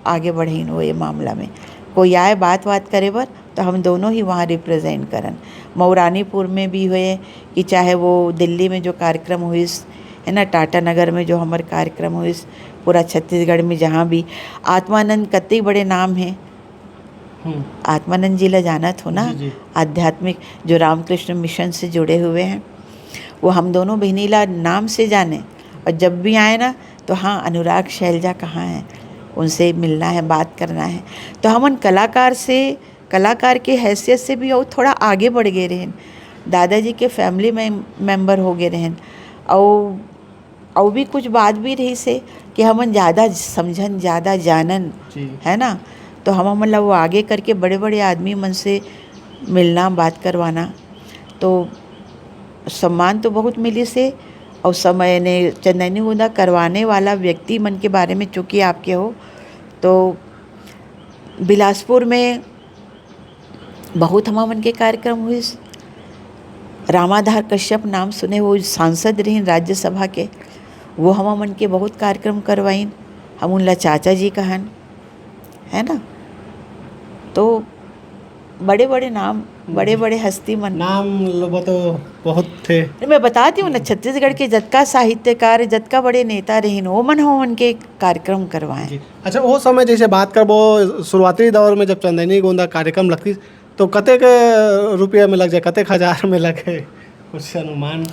आगे बढ़इन वो ये मामला में। कोई आए बात-वात करे बर, तो हम दोनों ही वहाँ represent करन। मऊरानीपुर में भी हुए कि चाहे वो दिल्ली में जो कार्यक्रम हुइस, है ना, टाटा नगर में जो हमर कार्यक्रम हुइस, पूरा छत्तीसगढ़ में जहाँ भी, आत्मानंद कतई बड़े नाम हे। हम्म। आत्मानंद जी ला जानत हो ना, जी, जी। आध्यात्मिक जो रामकृष्ण मिशन से जुड़े हुए हैं, वो हम दोनों बहिनी ला नाम से जाने, और जब भी आए ना, तो हाँ, अनुराग शैलजा कहाँ हैं, उनसे मिलना है, बात करना है। तो हमन कलाकार से, कलाकार के हैसियत से भी और थोड़ा आगे बढ़ गए रहेन, दादाजी के family में member हो गए रहेन, और अउ भी कुछ बात भी रहिस हे कि हमन ज़्यादा समझन, ज़्यादा जानन, जी। है ना? तो हमन ला वो आगे करके बड़े-बड़े आदमी मन से मिलना, बात करवाना, तो सम्मान तो बहुत मिलिस हे। अउ समय ने चंदैनी गोंदा करवाने वाला व्यक्ति मन के बारे में चूँकि आप कहे हो, तो बिलासपुर में बहुत हमन के कार्यक्रम हुइस। रामाधार कश्यप नाम सुने, वो सांसद रहिन राज्यसभा के, वो हमन के बहुत कार्यक्रम करवाइन। हम उनला चाचा जी कहन, है ना? तो बड़े-बड़े नाम, जी। बड़े-बड़े हस्ती मन। नाम लोबो तो बहुत थे। मैं बताती हूँ ना, छत्तीसगढ़ के जतका साहित्यकार, जतका बड़े नेता रहिन, वो मन हमन के कार्यक्रम करवाए। जी। अच्छा, वो समय जैसे बात करबो, शुरुआती दौर में जब चंदैनी गोंदा कार्यक्रम लगतिस, तो कतेक रुपया में लग जाए, कतेक हजार में लगे, कुछ अनुमान?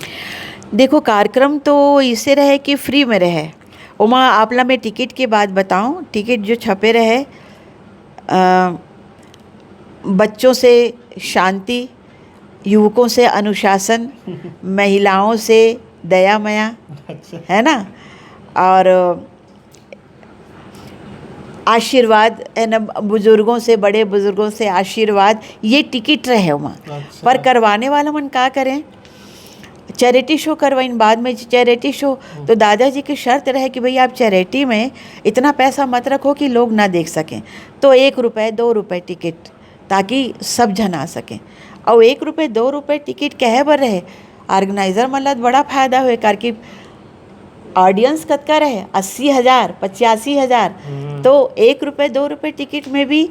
देखो, कार्यक्रम तो इसे रहे कि free में रहे, ओमा आप ला मैं टिकट के बात बताऊं, टिकट जो छपे रहे, अ, बच्चों से शांति, युवकों से अनुशासन, महिलाओं से दया मया, अच्छा। है ना? और आशीर्वाद है ना, बुजुर्गों से, बड़े बुजुर्गों से आशीर्वाद, ये टिकट रहे वहाँ। अच्छा। पर करवाने वाला मन का करें, चैरिटी शो करवाइन, बाद में चैरिटी शो। तो दादाजी की शर्त रहे कि भाई, आप चैरिटी में इतना पैसा मत रखो कि लोग ना देख सकें। तो एक रुपये, दो रुपये टिकट, ताकि सब झन आ सकें। और एक रुपये, दो रुपये टिकट कहे बर रहे, ऑर्गेनाइजर मन ला बड़ा फायदा हुए, काबर कि ऑडियंस कतका रहे, अस्सी हजार, पचासी हजार। हम्म। तो एक रुपये, दो रुपये टिकट में भी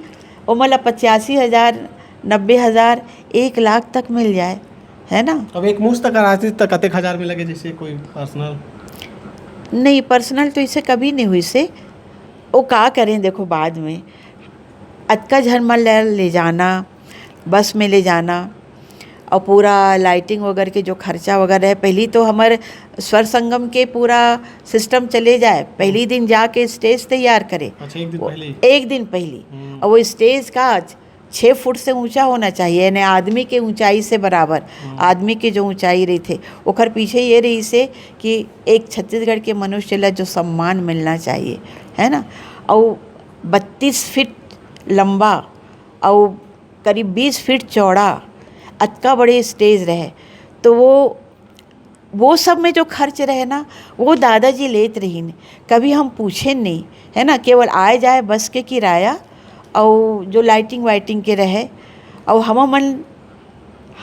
ओमन ला पचासी हजार, नब्बे हजार, एक लाख तक मिल जाए, है ना? अब एक मुश्त का राशि तक कतेक हजार में लगे, जैसे कोई पर्सनल? नहीं, पर्सनल तो इसे कभी नहीं हुई से। वो का करें, देखो, बाद में अतका झन मन ला ले जाना, बस में ले जाना, और पूरा लाइटिंग वगैरह के जो खर्चा वगैरह है, पहली तो हमर स्वर संगम के पूरा सिस्टम चले जाए, पहली दिन जाके स्टेज तैयार करे। अच्छा, एक दिन वो पहले? एक दिन पहली। हम्म। और वो स्टेज का छः फुट से ऊंचा होना चाहिए, यानी आदमी के ऊंचाई से बराबर। हम्म। आदमी के जो ऊंचाई रहिथे, ओखर पीछे ये रहिस हे कि एक छत्तीसगढ़ के मनुष्य ला जो सम्मान मिलना चाहिए, है ना? और बत्तीस फीट लंबा और करीब बीस फीट चौड़ा, अतका बड़े स्टेज रहे, तो वो, वो सब में जो खर्च रहे ना, वो दादाजी लेत रहिन। कभी हम पूछे नहीं, है ना, केवल आए जाए बस के किराया और जो लाइटिंग वाइटिंग के रहे, और हम मन,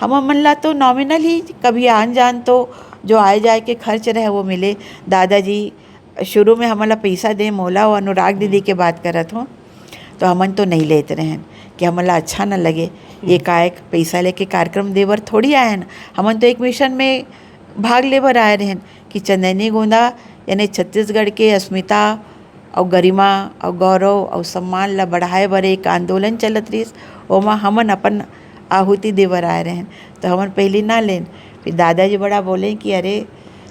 हम मन ला तो नॉमिनल ही, कभी आन जान तो जो आए जाए के खर्च रहे, वो मिले। दादाजी शुरू में हमन ला पइसा दे, मोला और अनुराग दीदी के बात करत हों, तो हमन तो नहीं लेत रहेन कि हमन ला अच्छा न लगे, एकाएक पइसा लेके कार्यक्रम दे बर थोड़ी आए हन। हमन तो एक मिशन में भाग ले बर आए रहेन कि चंदैनी गोंदा, यानी छत्तीसगढ़ के अस्मिता और गरिमा और गौरव और सम्मान ला बढ़ाए बर एक आंदोलन चलत रहिस, ओमा हमन अपन आहुति दे बर आए रहेन। तो हमन पहली ना लेन, फिर दादाजी बड़ा बोले कि अरे,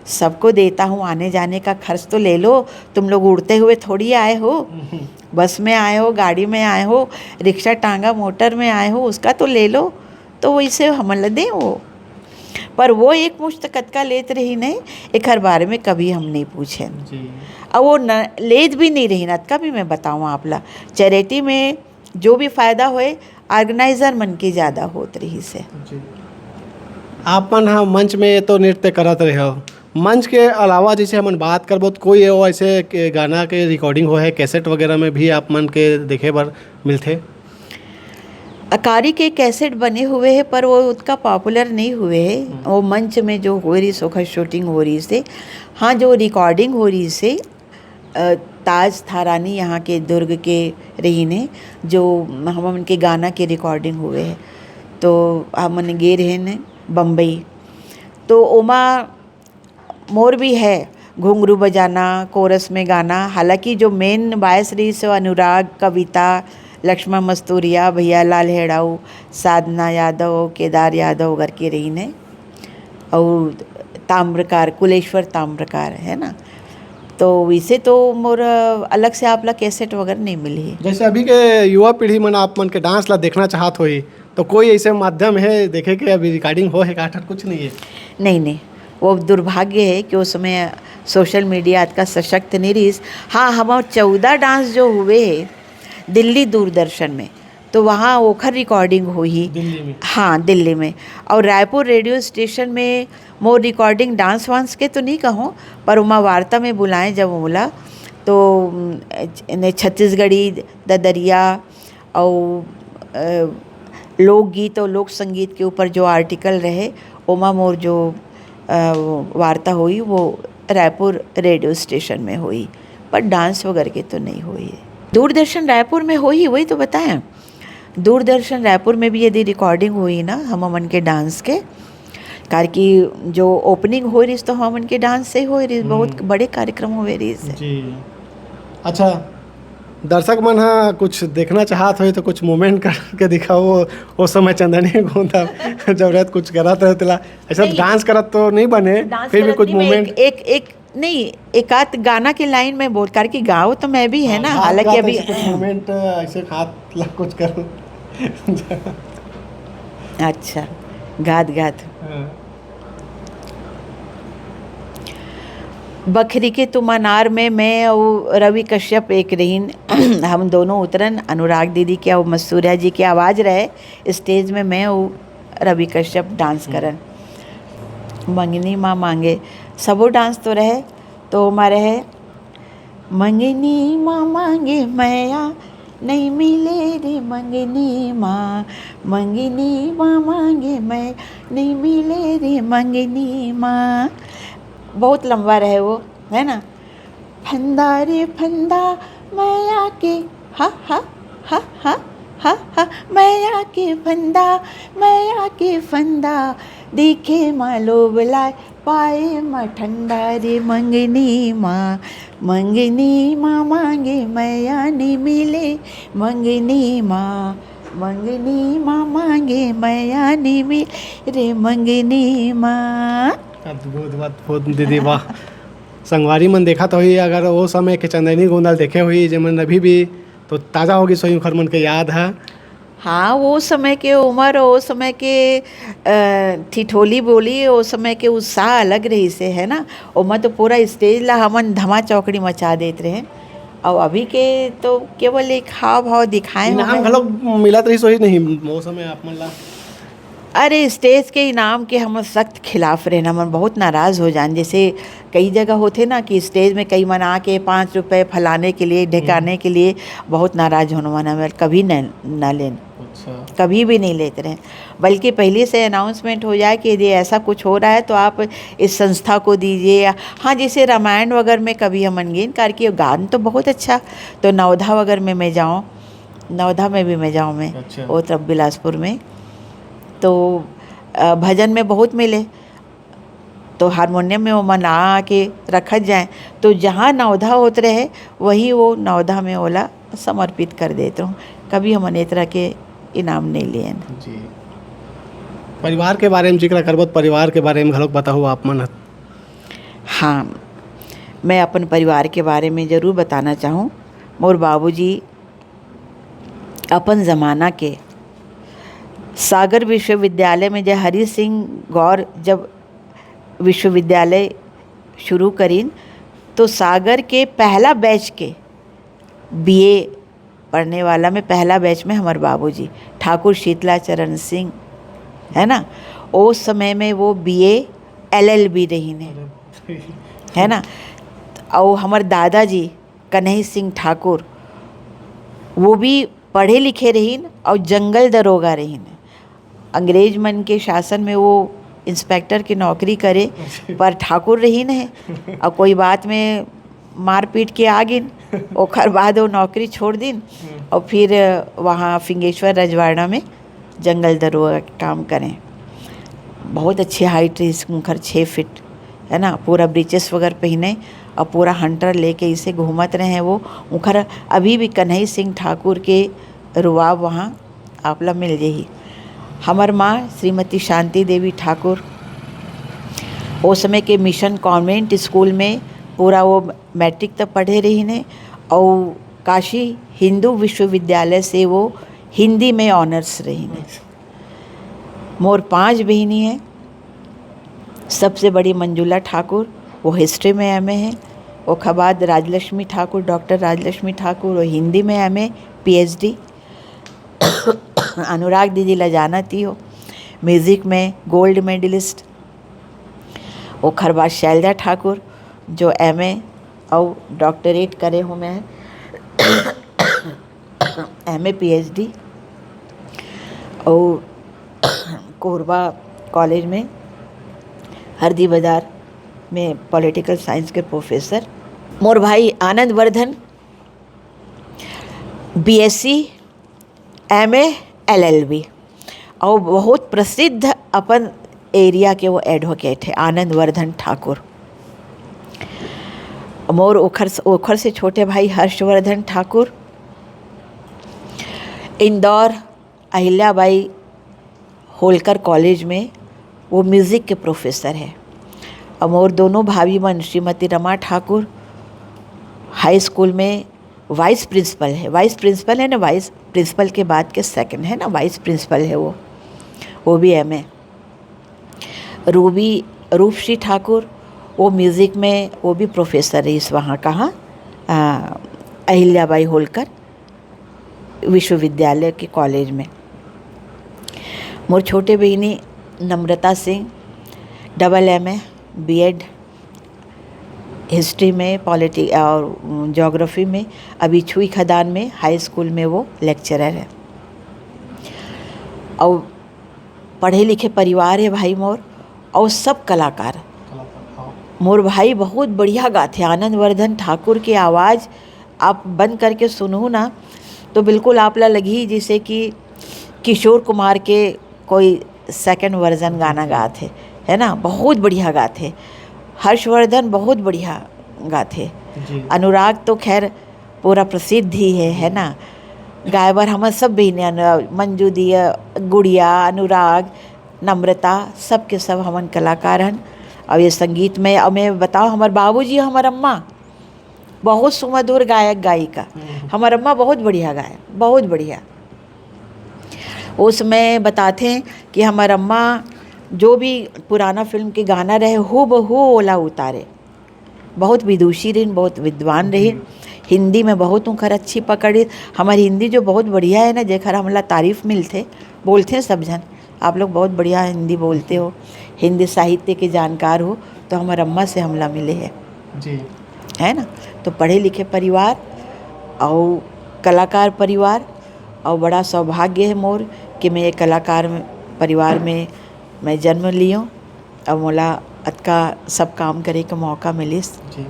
सबको देता हूँ, आने जाने का खर्च तो ले लो, तुम लोग उड़ते हुए थोड़ी आए हो, बस में आए हो, गाड़ी में आए हो, रिक्शा, टांगा, मोटर में आए हो, उसका तो ले लो। तो वैसे हमन ला दे वो। पर वो एक मुश्त कतका लेत रहिन हे, एकर बारे में कभी हम नहीं पूछेन। जी। और वो न, लेत भी नहीं रहिन, अतका भी मैं बताऊँ आप ला। चैरिटी में जो भी फायदा होए, ऑर्गेनाइजर मन के ज़्यादा होत रहिस हे। जी। आप मन ह मंच में तो नृत्य करत रहे हो, मंच के अलावा जैसे हमन बात करबो तो कोई वो ऐसे के गाना के रिकॉर्डिंग हो है, कैसेट वगैरह में भी आप मन के देखे बर मिलथे? अकारी के कैसेट बने हुए हे, पर वो उतना पॉपुलर नहीं हुए हे। हम्म। वो मंच में जो हो रही, ओखर शूटिंग हो रही से, हाँ, जो रिकॉर्डिंग हो रही से, अ, ताज थारानी यहाँ के दुर्ग के रहीन हे, जो हमन के गाना के रिकॉर्डिंग हुए हे, तो हमन गे रहेन बम्बई, तो ओमा मोर भी है घुंघरू बजाना, कोरस में गाना। हालांकि जो मेन वॉइस रहिस हे अनुराग, कविता, लक्ष्मण मस्तूरिया, भैया लाल हेड़ाऊ, साधना यादव, केदार यादव करके रहीन हे, और ताम्रकार, कुलेश्वर ताम्रकार, है ना। तो वैसे तो मोर अलग से आप ला कैसेट वगैरह नहीं मिली। जैसे अभी के युवा पीढ़ी मन आप मन के डांस ला देखना चाहत होही, तो कोई ऐसे माध्यम है देखे के? अभी रिकॉर्डिंग हो है का? ठन कुछ नहीं है। नहीं, नहीं, वो दुर्भाग्य है कि उस समय सोशल मीडिया अतका सशक्त नहीं रहिस। हाँ, हमार चौदह डांस जो हुए है दिल्ली दूरदर्शन में, तो वहाँ ओखर रिकॉर्डिंग होही। दिल्ली में? हाँ, दिल्ली में। और रायपुर रेडियो स्टेशन में मोर रिकॉर्डिंग डांस वांस के तो नहीं कहूँ, पर उमा वार्ता में बुलाए जब मोला, तो, उम, ने छत्तीसगढ़ी ददरिया और, अ, लोकगीत और लोक संगीत के ऊपर जो आर्टिकल रहे, ओमा मोर जो, अ, वार्ता हुई, वो रायपुर रेडियो स्टेशन में हुई, पर डांस वगैरह के तो नहीं हुई। दूरदर्शन रायपुर में हुई, वही तो बताया। दूरदर्शन रायपुर में भी यदि रिकॉर्डिंग हुई ना हम मन के डांस के, काबर कि जो ओपनिंग हो रही तो हम मन के डांस से हो रही, बहुत हम्म। बड़े कार्यक्रम हुए रही से। जी। अच्छा, दर्शक मन हा कुछ देखना चाहत होही तो कुछ मूवमेंट करके दिखाओ। वो, वो समय चंदनी गोंदा जब रहत कुछ करत रहे तेला, ऐसा नहीं। डांस करत तो नहीं बने, डांस फिर भी करत कुछ नहीं, मैं मूवमेंट। एक, एक, एक नहीं, एक आध गाना के लाइन में बोल करके गाओ तो मैं भी है ना, हाँ, हालांकि गात अभी ऐसे कुछ मूवमेंट, ऐसे हाथ ला कुछ करो। अच्छा, गात, गात। हाँ। बखरी के तुम अनार में मैं अउ रवि कश्यप एक रहिन। हम दोनों उतरन, अनुराग दीदी के अउ मसूर्या जी के आवाज़ रहे, स्टेज में मैं अउ रवि कश्यप डांस करन। मंगनी माँ मांगे, सबो डांस तो रहे, तो ओमा रहे, मंगनी माँ मांगे मैया, नहीं मिले रे मंगनी माँ, मंगनी माँ मांगे मैया, नहीं मिले रे मंगनी माँ। बहुत लंबा रहे वो, है ना? फंदा रे फंदा, मैया के, हा हा हा हा हा हा, मैया के फंदा, मैया के फंदा, दिखे मा लोभ लाय, पाए मा ठंडा रे मंगनी माँ, मंगनी माँ मांगे मैया नी मिले, मंगनी माँ, मंगनी माँ मांगे मैया नी मिले रे मंगनी माँ। अद्भुत, अद्भुत दीदी, वाह। संगवारी मन देखत होही, अगर वो समय के चंदैनी गोंदा ल देखे होही, जेमन अभी भी, तो ताज़ा होगिस होही उखर मन के याद ह। हाँ, वो समय के उमर, वो समय के, अ, ठिठोली बोली, वो समय के उत्साह अलग रहिस हे, है ना? ओमा तो पूरा स्टेज ला हमन धमा चौकड़ी मचा देत रहेन। अउ अभी के तो केवल एक हाव भाव दिखाए इनाम होवय। घलो मिलत रहिस होही नहीं वो समय आप मन ला? अरे, स्टेज के इनाम के हमन सख्त खिलाफ रहेन, हमन बहुत नाराज़ हो जान। जैसे कई जगह होथे ना कि स्टेज में कई मन आके पाँच रुपए फलाने के लिए, ढेकाने के लिए बहुत नाराज़ होन, हमन कभी न, न लेन, अच्छा। कभी भी नहीं लेते रहे। बल्कि पहले से अनाउंसमेंट हो जाए कि यदि ऐसा कुछ हो रहा है तो आप इस संस्था को दीजिए। या हाँ, जैसे रामायण वगैरह में कभी हमन गेन, करके गान तो बहुत अच्छा, तो नवधा वगैरह में मैं जाऊँ, नवधा में भी मैं जाऊँ मैं, अच्छा। वो तरफ बिलासपुर में, तो, अ, भजन में बहुत मिले, तो हारमोनियम में ओमन ला के रखत जाए, तो जहाँ नवधा होत रहे, वही वो नवधा में ओला समर्पित कर देत रहूँ। कभी हमन ए तरह के इनाम नहीं लेन। जी। परिवार के बारे में जिक्र करबो, तो परिवार के बारे में घलोक बताहू आप मन ह। हाँ, मैं अपन परिवार के बारे में जरूर बताना चाहूँ। मोर बाबूजी अपन ज़माना के सागर विश्वविद्यालय में, जब हरि सिंह गौर जब विश्वविद्यालय शुरू करिन, तो सागर के पहला बैच के बीए पढ़ने वाला में पहला बैच में हमर बाबूजी ठाकुर शीतलाचरण सिंह, है ना, उस समय में वो बीए एलएलबी रहिन हे, है ना। अउ हमर दादाजी कन्हई सिंह ठाकुर, वो भी पढ़े लिखे रहिन अउ जंगल दरोगा रहिन। अंग्रेज मन के शासन में वो इंस्पेक्टर के नौकरी करे, पर ठाकुर रहिन हे। अउ कोई बात में मारपीट के आ गिन, ओखर बाद वो नौकरी छोड़ दिन अउ फिर वहाँ फिंगेश्वर रजवाड़ा में जंगल दरोगा के काम करें। बहुत अच्छे हाइट रहिस उनकर, छः फीट, है ना, पूरा ब्रीचेस वगैरह पहने और पूरा हंटर लेके इसे घूमत रहे वो। उनकर अभी भी कन्हई सिंह ठाकुर के रुआब वहाँ आप ला मिल जाही। हमर माँ श्रीमती शांति देवी ठाकुर, ओ समय के मिशन कॉन्वेंट स्कूल में पूरा वो मैट्रिक तक पढ़े रहिन हे, और काशी हिंदू विश्वविद्यालय से वो हिंदी में ऑनर्स रहिन हे। मोर पांच बहिनी हे। सबसे बड़ी मंजुला ठाकुर, वो हिस्ट्री में एमए हे। ओखर बाद राजलक्ष्मी ठाकुर, डॉक्टर राजलक्ष्मी ठाकुर, वो हिंदी में एमए, पीएचडी। अनुराग दीदी ला जानत ही हो, म्यूजिक में गोल्ड मेडलिस्ट। ओखर बाद शैलजा ठाकुर, जो एमए अउ डॉक्टरेट करे हो मैं, एमए पीएचडी, अउ कोरबा कॉलेज में हरदी बाजार में पॉलिटिकल साइंस के प्रोफेसर। मोर भाई Anand Vardhan BSc, MA, LLB, अउ बहुत प्रसिद्ध अपन एरिया के वो एडवोकेट हे आनंद वर्धन ठाकुर। मोर ओखर, ओखर से छोटे भाई हर्षवर्धन ठाकुर इंदौर अहिल्याबाई होलकर कॉलेज में वो म्यूजिक के प्रोफेसर हे। अउ मोर दोनों भाभी मन, श्रीमती रमा ठाकुर हाई स्कूल में वाइस प्रिंसिपल हे, वाइस प्रिंसिपल हे ना, वाइस प्रिंसिपल के बाद के सेकंड हे ना, वाइस प्रिंसिपल हे वो, वो भी एमए। रूबी, रूपश्री ठाकुर, वो म्यूज़िक में वो भी प्रोफेसर रहिस वहाँ कहाँ, अ, अहिल्याबाई होलकर विश्वविद्यालय के कॉलेज में। मोर छोटे बहिनी Namrata Singh double M A, B Ed history में, पॉलिटी और ज्योग्राफी में, अभी छुई खदान में हाई स्कूल में वो लेक्चरर है। और पढ़े लिखे परिवार है भाई मोर, और सब कलाकार। मोर भाई बहुत बढ़िया गाथे, आनंद वर्धन ठाकुर के आवाज़ आप बंद करके सुनहू ना, तो बिल्कुल आप ला लगही जैसे कि किशोर कुमार के कोई सेकंड वर्जन गाना गाथे, है ना, बहुत बढ़िया गाथे। हर्षवर्धन बहुत बढ़िया गाथे। जी। अनुराग तो खैर पूरा प्रसिद्ध ही है, है ना। गाय बर हमर सब बहिनी, अनु-, मंजू दी, गुड़िया, अनुराग, नम्रता, सब के सब हमन कलाकार हन। और ये संगीत में, और मैं बताओ, हमर बाबूजी, हमर अम्मा बहुत सुमधुर गायक गायिका। हम्म। हमर अम्मा बहुत बढ़िया गाय, बहुत बढ़िया। उसमें बताथे कि हमर अम्मा जो भी पुराना फिल्म के गाना रहे, हूबहू ओला उतारे। बहुत विदुषी रहिन, बहुत विद्वान रहिन। जी। हिंदी में बहुत उनकर अच्छी पकड़ हे। हमर हिंदी जो बहुत बढ़िया है ना, जेकर हमला तारीफ मिलथे, बोलथे सब झन, "आप लोग बहुत बढ़िया हिंदी बोलते हो, हिंदी साहित्य के जानकार हो।" तो हमर अम्मा से हमला मिले है। जी। है ना? तो पढ़े लिखे परिवार और कलाकार परिवार, और बड़ा सौभाग्य है मोर कि मैं ये कलाकार में, परिवार में मैं जन्म लियो। अब मोला अतका सब काम करे के मौका मिलिस। जी।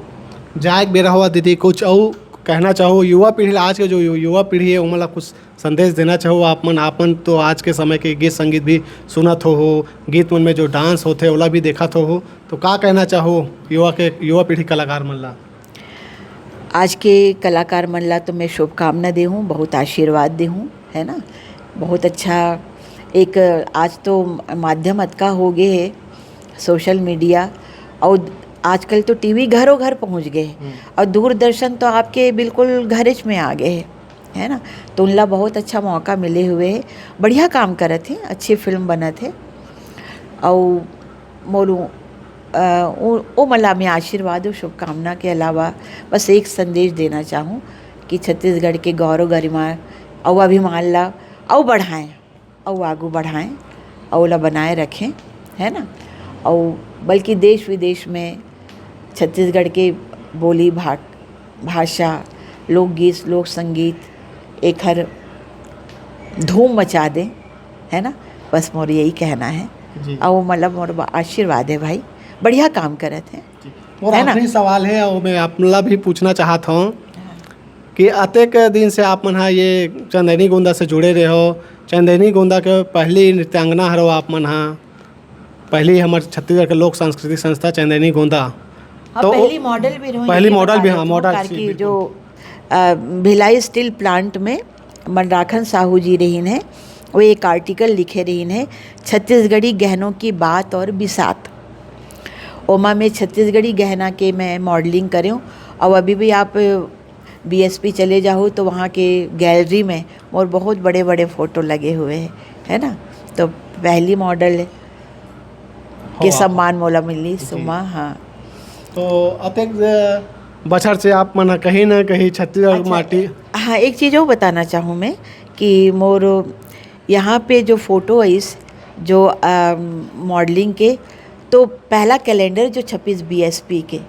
जाए के बेरा हुआ दीदी, कुछ अउ कहना चाहो युवा पीढ़ी ला, आज के जो यु-, युवा पीढ़ी है, ओमन ला कुछ संदेश देना चाहो आप मन? आप मन तो आज के समय के गीत संगीत भी सुनत हो, हो, गीत मन में जो डांस होथे, ओला भी देखत हो, हो, तो का कहना चाहो युवा के, युवा पीढ़ी कलाकार मन ला? आज के कलाकार मन ला तो मैं शुभकामना देहूँ, बहुत आशीर्वाद देहूँ, है ना। बहुत अच्छा एक आज तो माध्यम अतका हो गए है, सोशल मीडिया, और आजकल तो टीवी घरों घर पहुँच गए है, हम्म। और दूरदर्शन तो आपके बिल्कुल घरेच में आ गए है, है ना। तो उनला बहुत अच्छा मौका मिले हुए है, बढ़िया काम करत है, अच्छी फिल्म बनत है। और मोर उ-, अ, उ-, ओमन ला मैं आशीर्वाद और शुभकामना के अलावा बस एक संदेश देना चाहूँ कि छत्तीसगढ़ के गौरव गरिमा अउ अभिमान ला अउ बढ़ाएं, अउ आगू बढ़ाएं, अउ ओला बनाए रखें, है ना। अउ बल्कि देश विदेश में छत्तीसगढ़ के बोली, भा-, भाषा, लोकगीत, लोक संगीत एखर धूम मचा दे, है ना। बस मोर यही कहना है। जी। अउ मतलब मोर बा-, आशीर्वाद है भाई, बढ़िया काम करत है। जी। मोर है ना? आखिरी सवाल है, और मैं आप ला भी पूछना चाहत हूँ कि अतेक दिन से आप मन हा ये चंदैनी गोंदा से जुड़े रहे हो, चंदैनी गोंदा के पहली नृत्यांगना हरो आप मन हा, पहली हमर छत्तीसगढ़ के लोक सांस्कृतिक संस्था चंदैनी गोंदा। हाँ, तो पहली मॉडल भी रहो, पहली ये मॉडल बता भी, देती हाँ, हूँ, मॉडल कार सी, की बिल्कुल। जो, अ, भिलाई स्टील प्लांट में मनराखन साहू जी रहिन है, वो एक आर्टिकल लिखे रहिन है, "छत्तीसगढ़ी गहनों की बात और बिसात।" ओमा मैं छत्तीसगढ़ी गहना के मैं मॉडलिंग करें, और अभी भी आप बीएसपी चले जाहू तो वहाँ के गैलरी में मोर बहुत बड़े-बड़े फोटो लगे हुए हैं, है ना? तो पहली मॉडल के हाँ। सम्मान मोला मिली, जी। सुमा, हाँ। तो अतेक बछर से आप मन कहीं ना कहीं छत्तीसगढ़ अच्छा, माटी हाँ, एक चीज़ और बताना चाहूँ मैं कि मोर यहाँ पे जो फोटो आइस, जो, अम, मॉडलिंग के, तो पहला कैलेंडर जो छपीस बीएसपी के,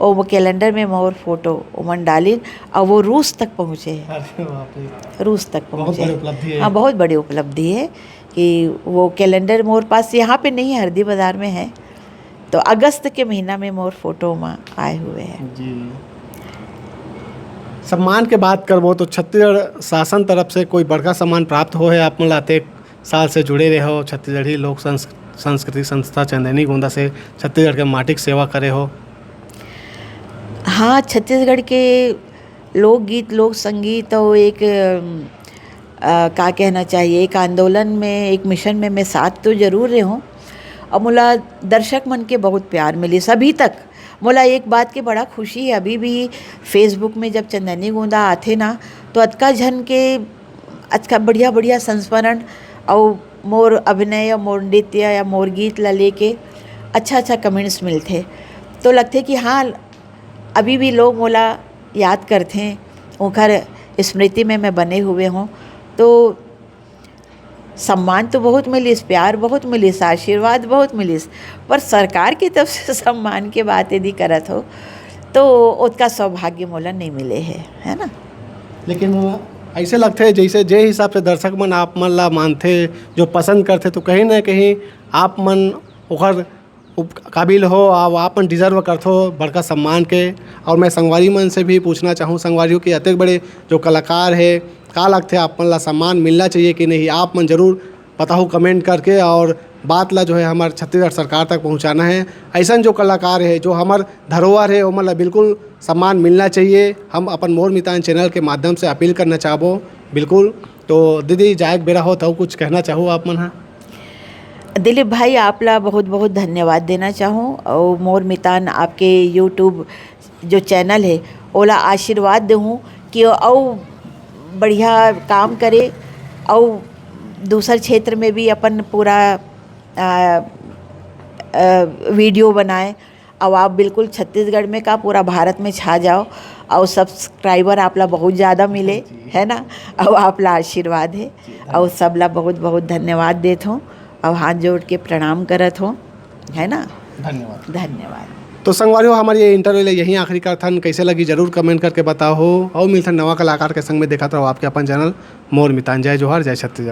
और वो कैलेंडर में मोर फोटो ओमन डालिन, और वो रूस तक पहुँचे है। अरे बाप रे। रूस तक बहुत पहुँचे बड़ी है। उपलब्धि है। हाँ, बहुत बड़ी उपलब्धि है कि वो कैलेंडर मोर पास यहाँ पे नहीं है, हरदी बाजार में है, तो अगस्त के महीना में मोर फोटो में आए हुए हैं। जी। सम्मान के बात करबो तो छत्तीसगढ़ शासन तरफ से कोई बड़का सम्मान प्राप्त हो है आप मन ला? अतेक साल से जुड़े रहे हो छत्तीसगढ़ी लोक संस-, संस्कृति संस्था चंदैनी गोंदा से, छत्तीसगढ़ के माटी के सेवा करे हो। हाँ, छत्तीसगढ़ के लोकगीत, लोक संगीत और एक, अम, अ, का कहना चाहिए, एक आंदोलन में, एक मिशन में मैं साथ तो जरूर रहे हूँ। और मोला दर्शक मन के बहुत प्यार मिली अभी तक। मोला एक बात की बड़ा खुशी है, अभी भी Facebook में जब चंदैनी गोंदा आथे ना, तो अतका झन के अतका बढ़िया-बढ़िया संस्मरण अउ मोर अभिनय या मोर नृत्य या मोर गीत ला लेके अच्छा-अच्छा कमेंट्स मिलथे। तो लगथे कि हाँ, अभी भी लोग मोला याद करथे, ओखर स्मृति में मैं बने हुए हूँ। तो सम्मान तो बहुत मिलिस, प्यार बहुत मिलिस, आशीर्वाद बहुत मिलिस, पर सरकार की तरफ से सम्मान के बात यदि करत हो, तो ओतका सौभाग्य मोला नहीं मिले है, है ना? लेकिन ऐसे लगथे, जैसे जे हिसाब से दर्शक मन आप मन ला मानथे, जो पसंद करथे, तो कहीं ना कहीं आप मन ओखर उप-, काबिल हो, आप, आप मन डिजर्व करथो बड़का सम्मान के। और मैं संगवारी मन से भी पूछना चाहूँ, संगवारी हो, कि अतेक बड़े जो कलाकार है, का लगथे, आप मन ला सम्मान मिलना चाहिए कि नहीं? आप मन जरूर बताओ कमेंट करके, और बात ला जो है हमर छत्तीसगढ़ सरकार तक पहुँचाना है। ऐसन जो कलाकार है, जो हमर धरोहर है, ओमन ला बिल्कुल सम्मान मिलना चाहिए। हम अपन मोर मितान चैनल के माध्यम से अपील करना चाहबो, बिल्कुल। तो दीदी, जाए के बेरा होत, अउ कुछ कहना चाहू आप मन हा? दिलीप भाई, आप ला बहुत बहुत धन्यवाद देना चाहूँ, और मोर मितान आपके YouTube जो चैनल है, ओला आशीर्वाद देहूँ कि अउ बढ़िया काम करे, अउ दूसर क्षेत्र में भी अपन पूरा, आ, आ, वीडियो बनाए, और आप बिल्कुल छत्तीसगढ़ में का, पूरा भारत में छा जाओ, और सब्सक्राइबर आप ला बहुत ज़्यादा मिले, जी। है ना? और आप ला आशीर्वाद है, जी, और धन्यवाद। सब ला बहुत बहुत धन्यवाद देत हूँ, और हाथ जोड़ के प्रणाम करत हूँ, है ना? धन्यवाद। धन्यवाद। तो संगवारी हो, हमर ये इंटरव्यू ले यहीं आखिरी करथन। कैसे लगी, जरूर कमेंट करके बताओ हो, और मिलथन नवा कलाकार के संग में। देखत रहो आपके अपन चैनल मोर मितान। जय जोहार, जय छत्तीसगढ़।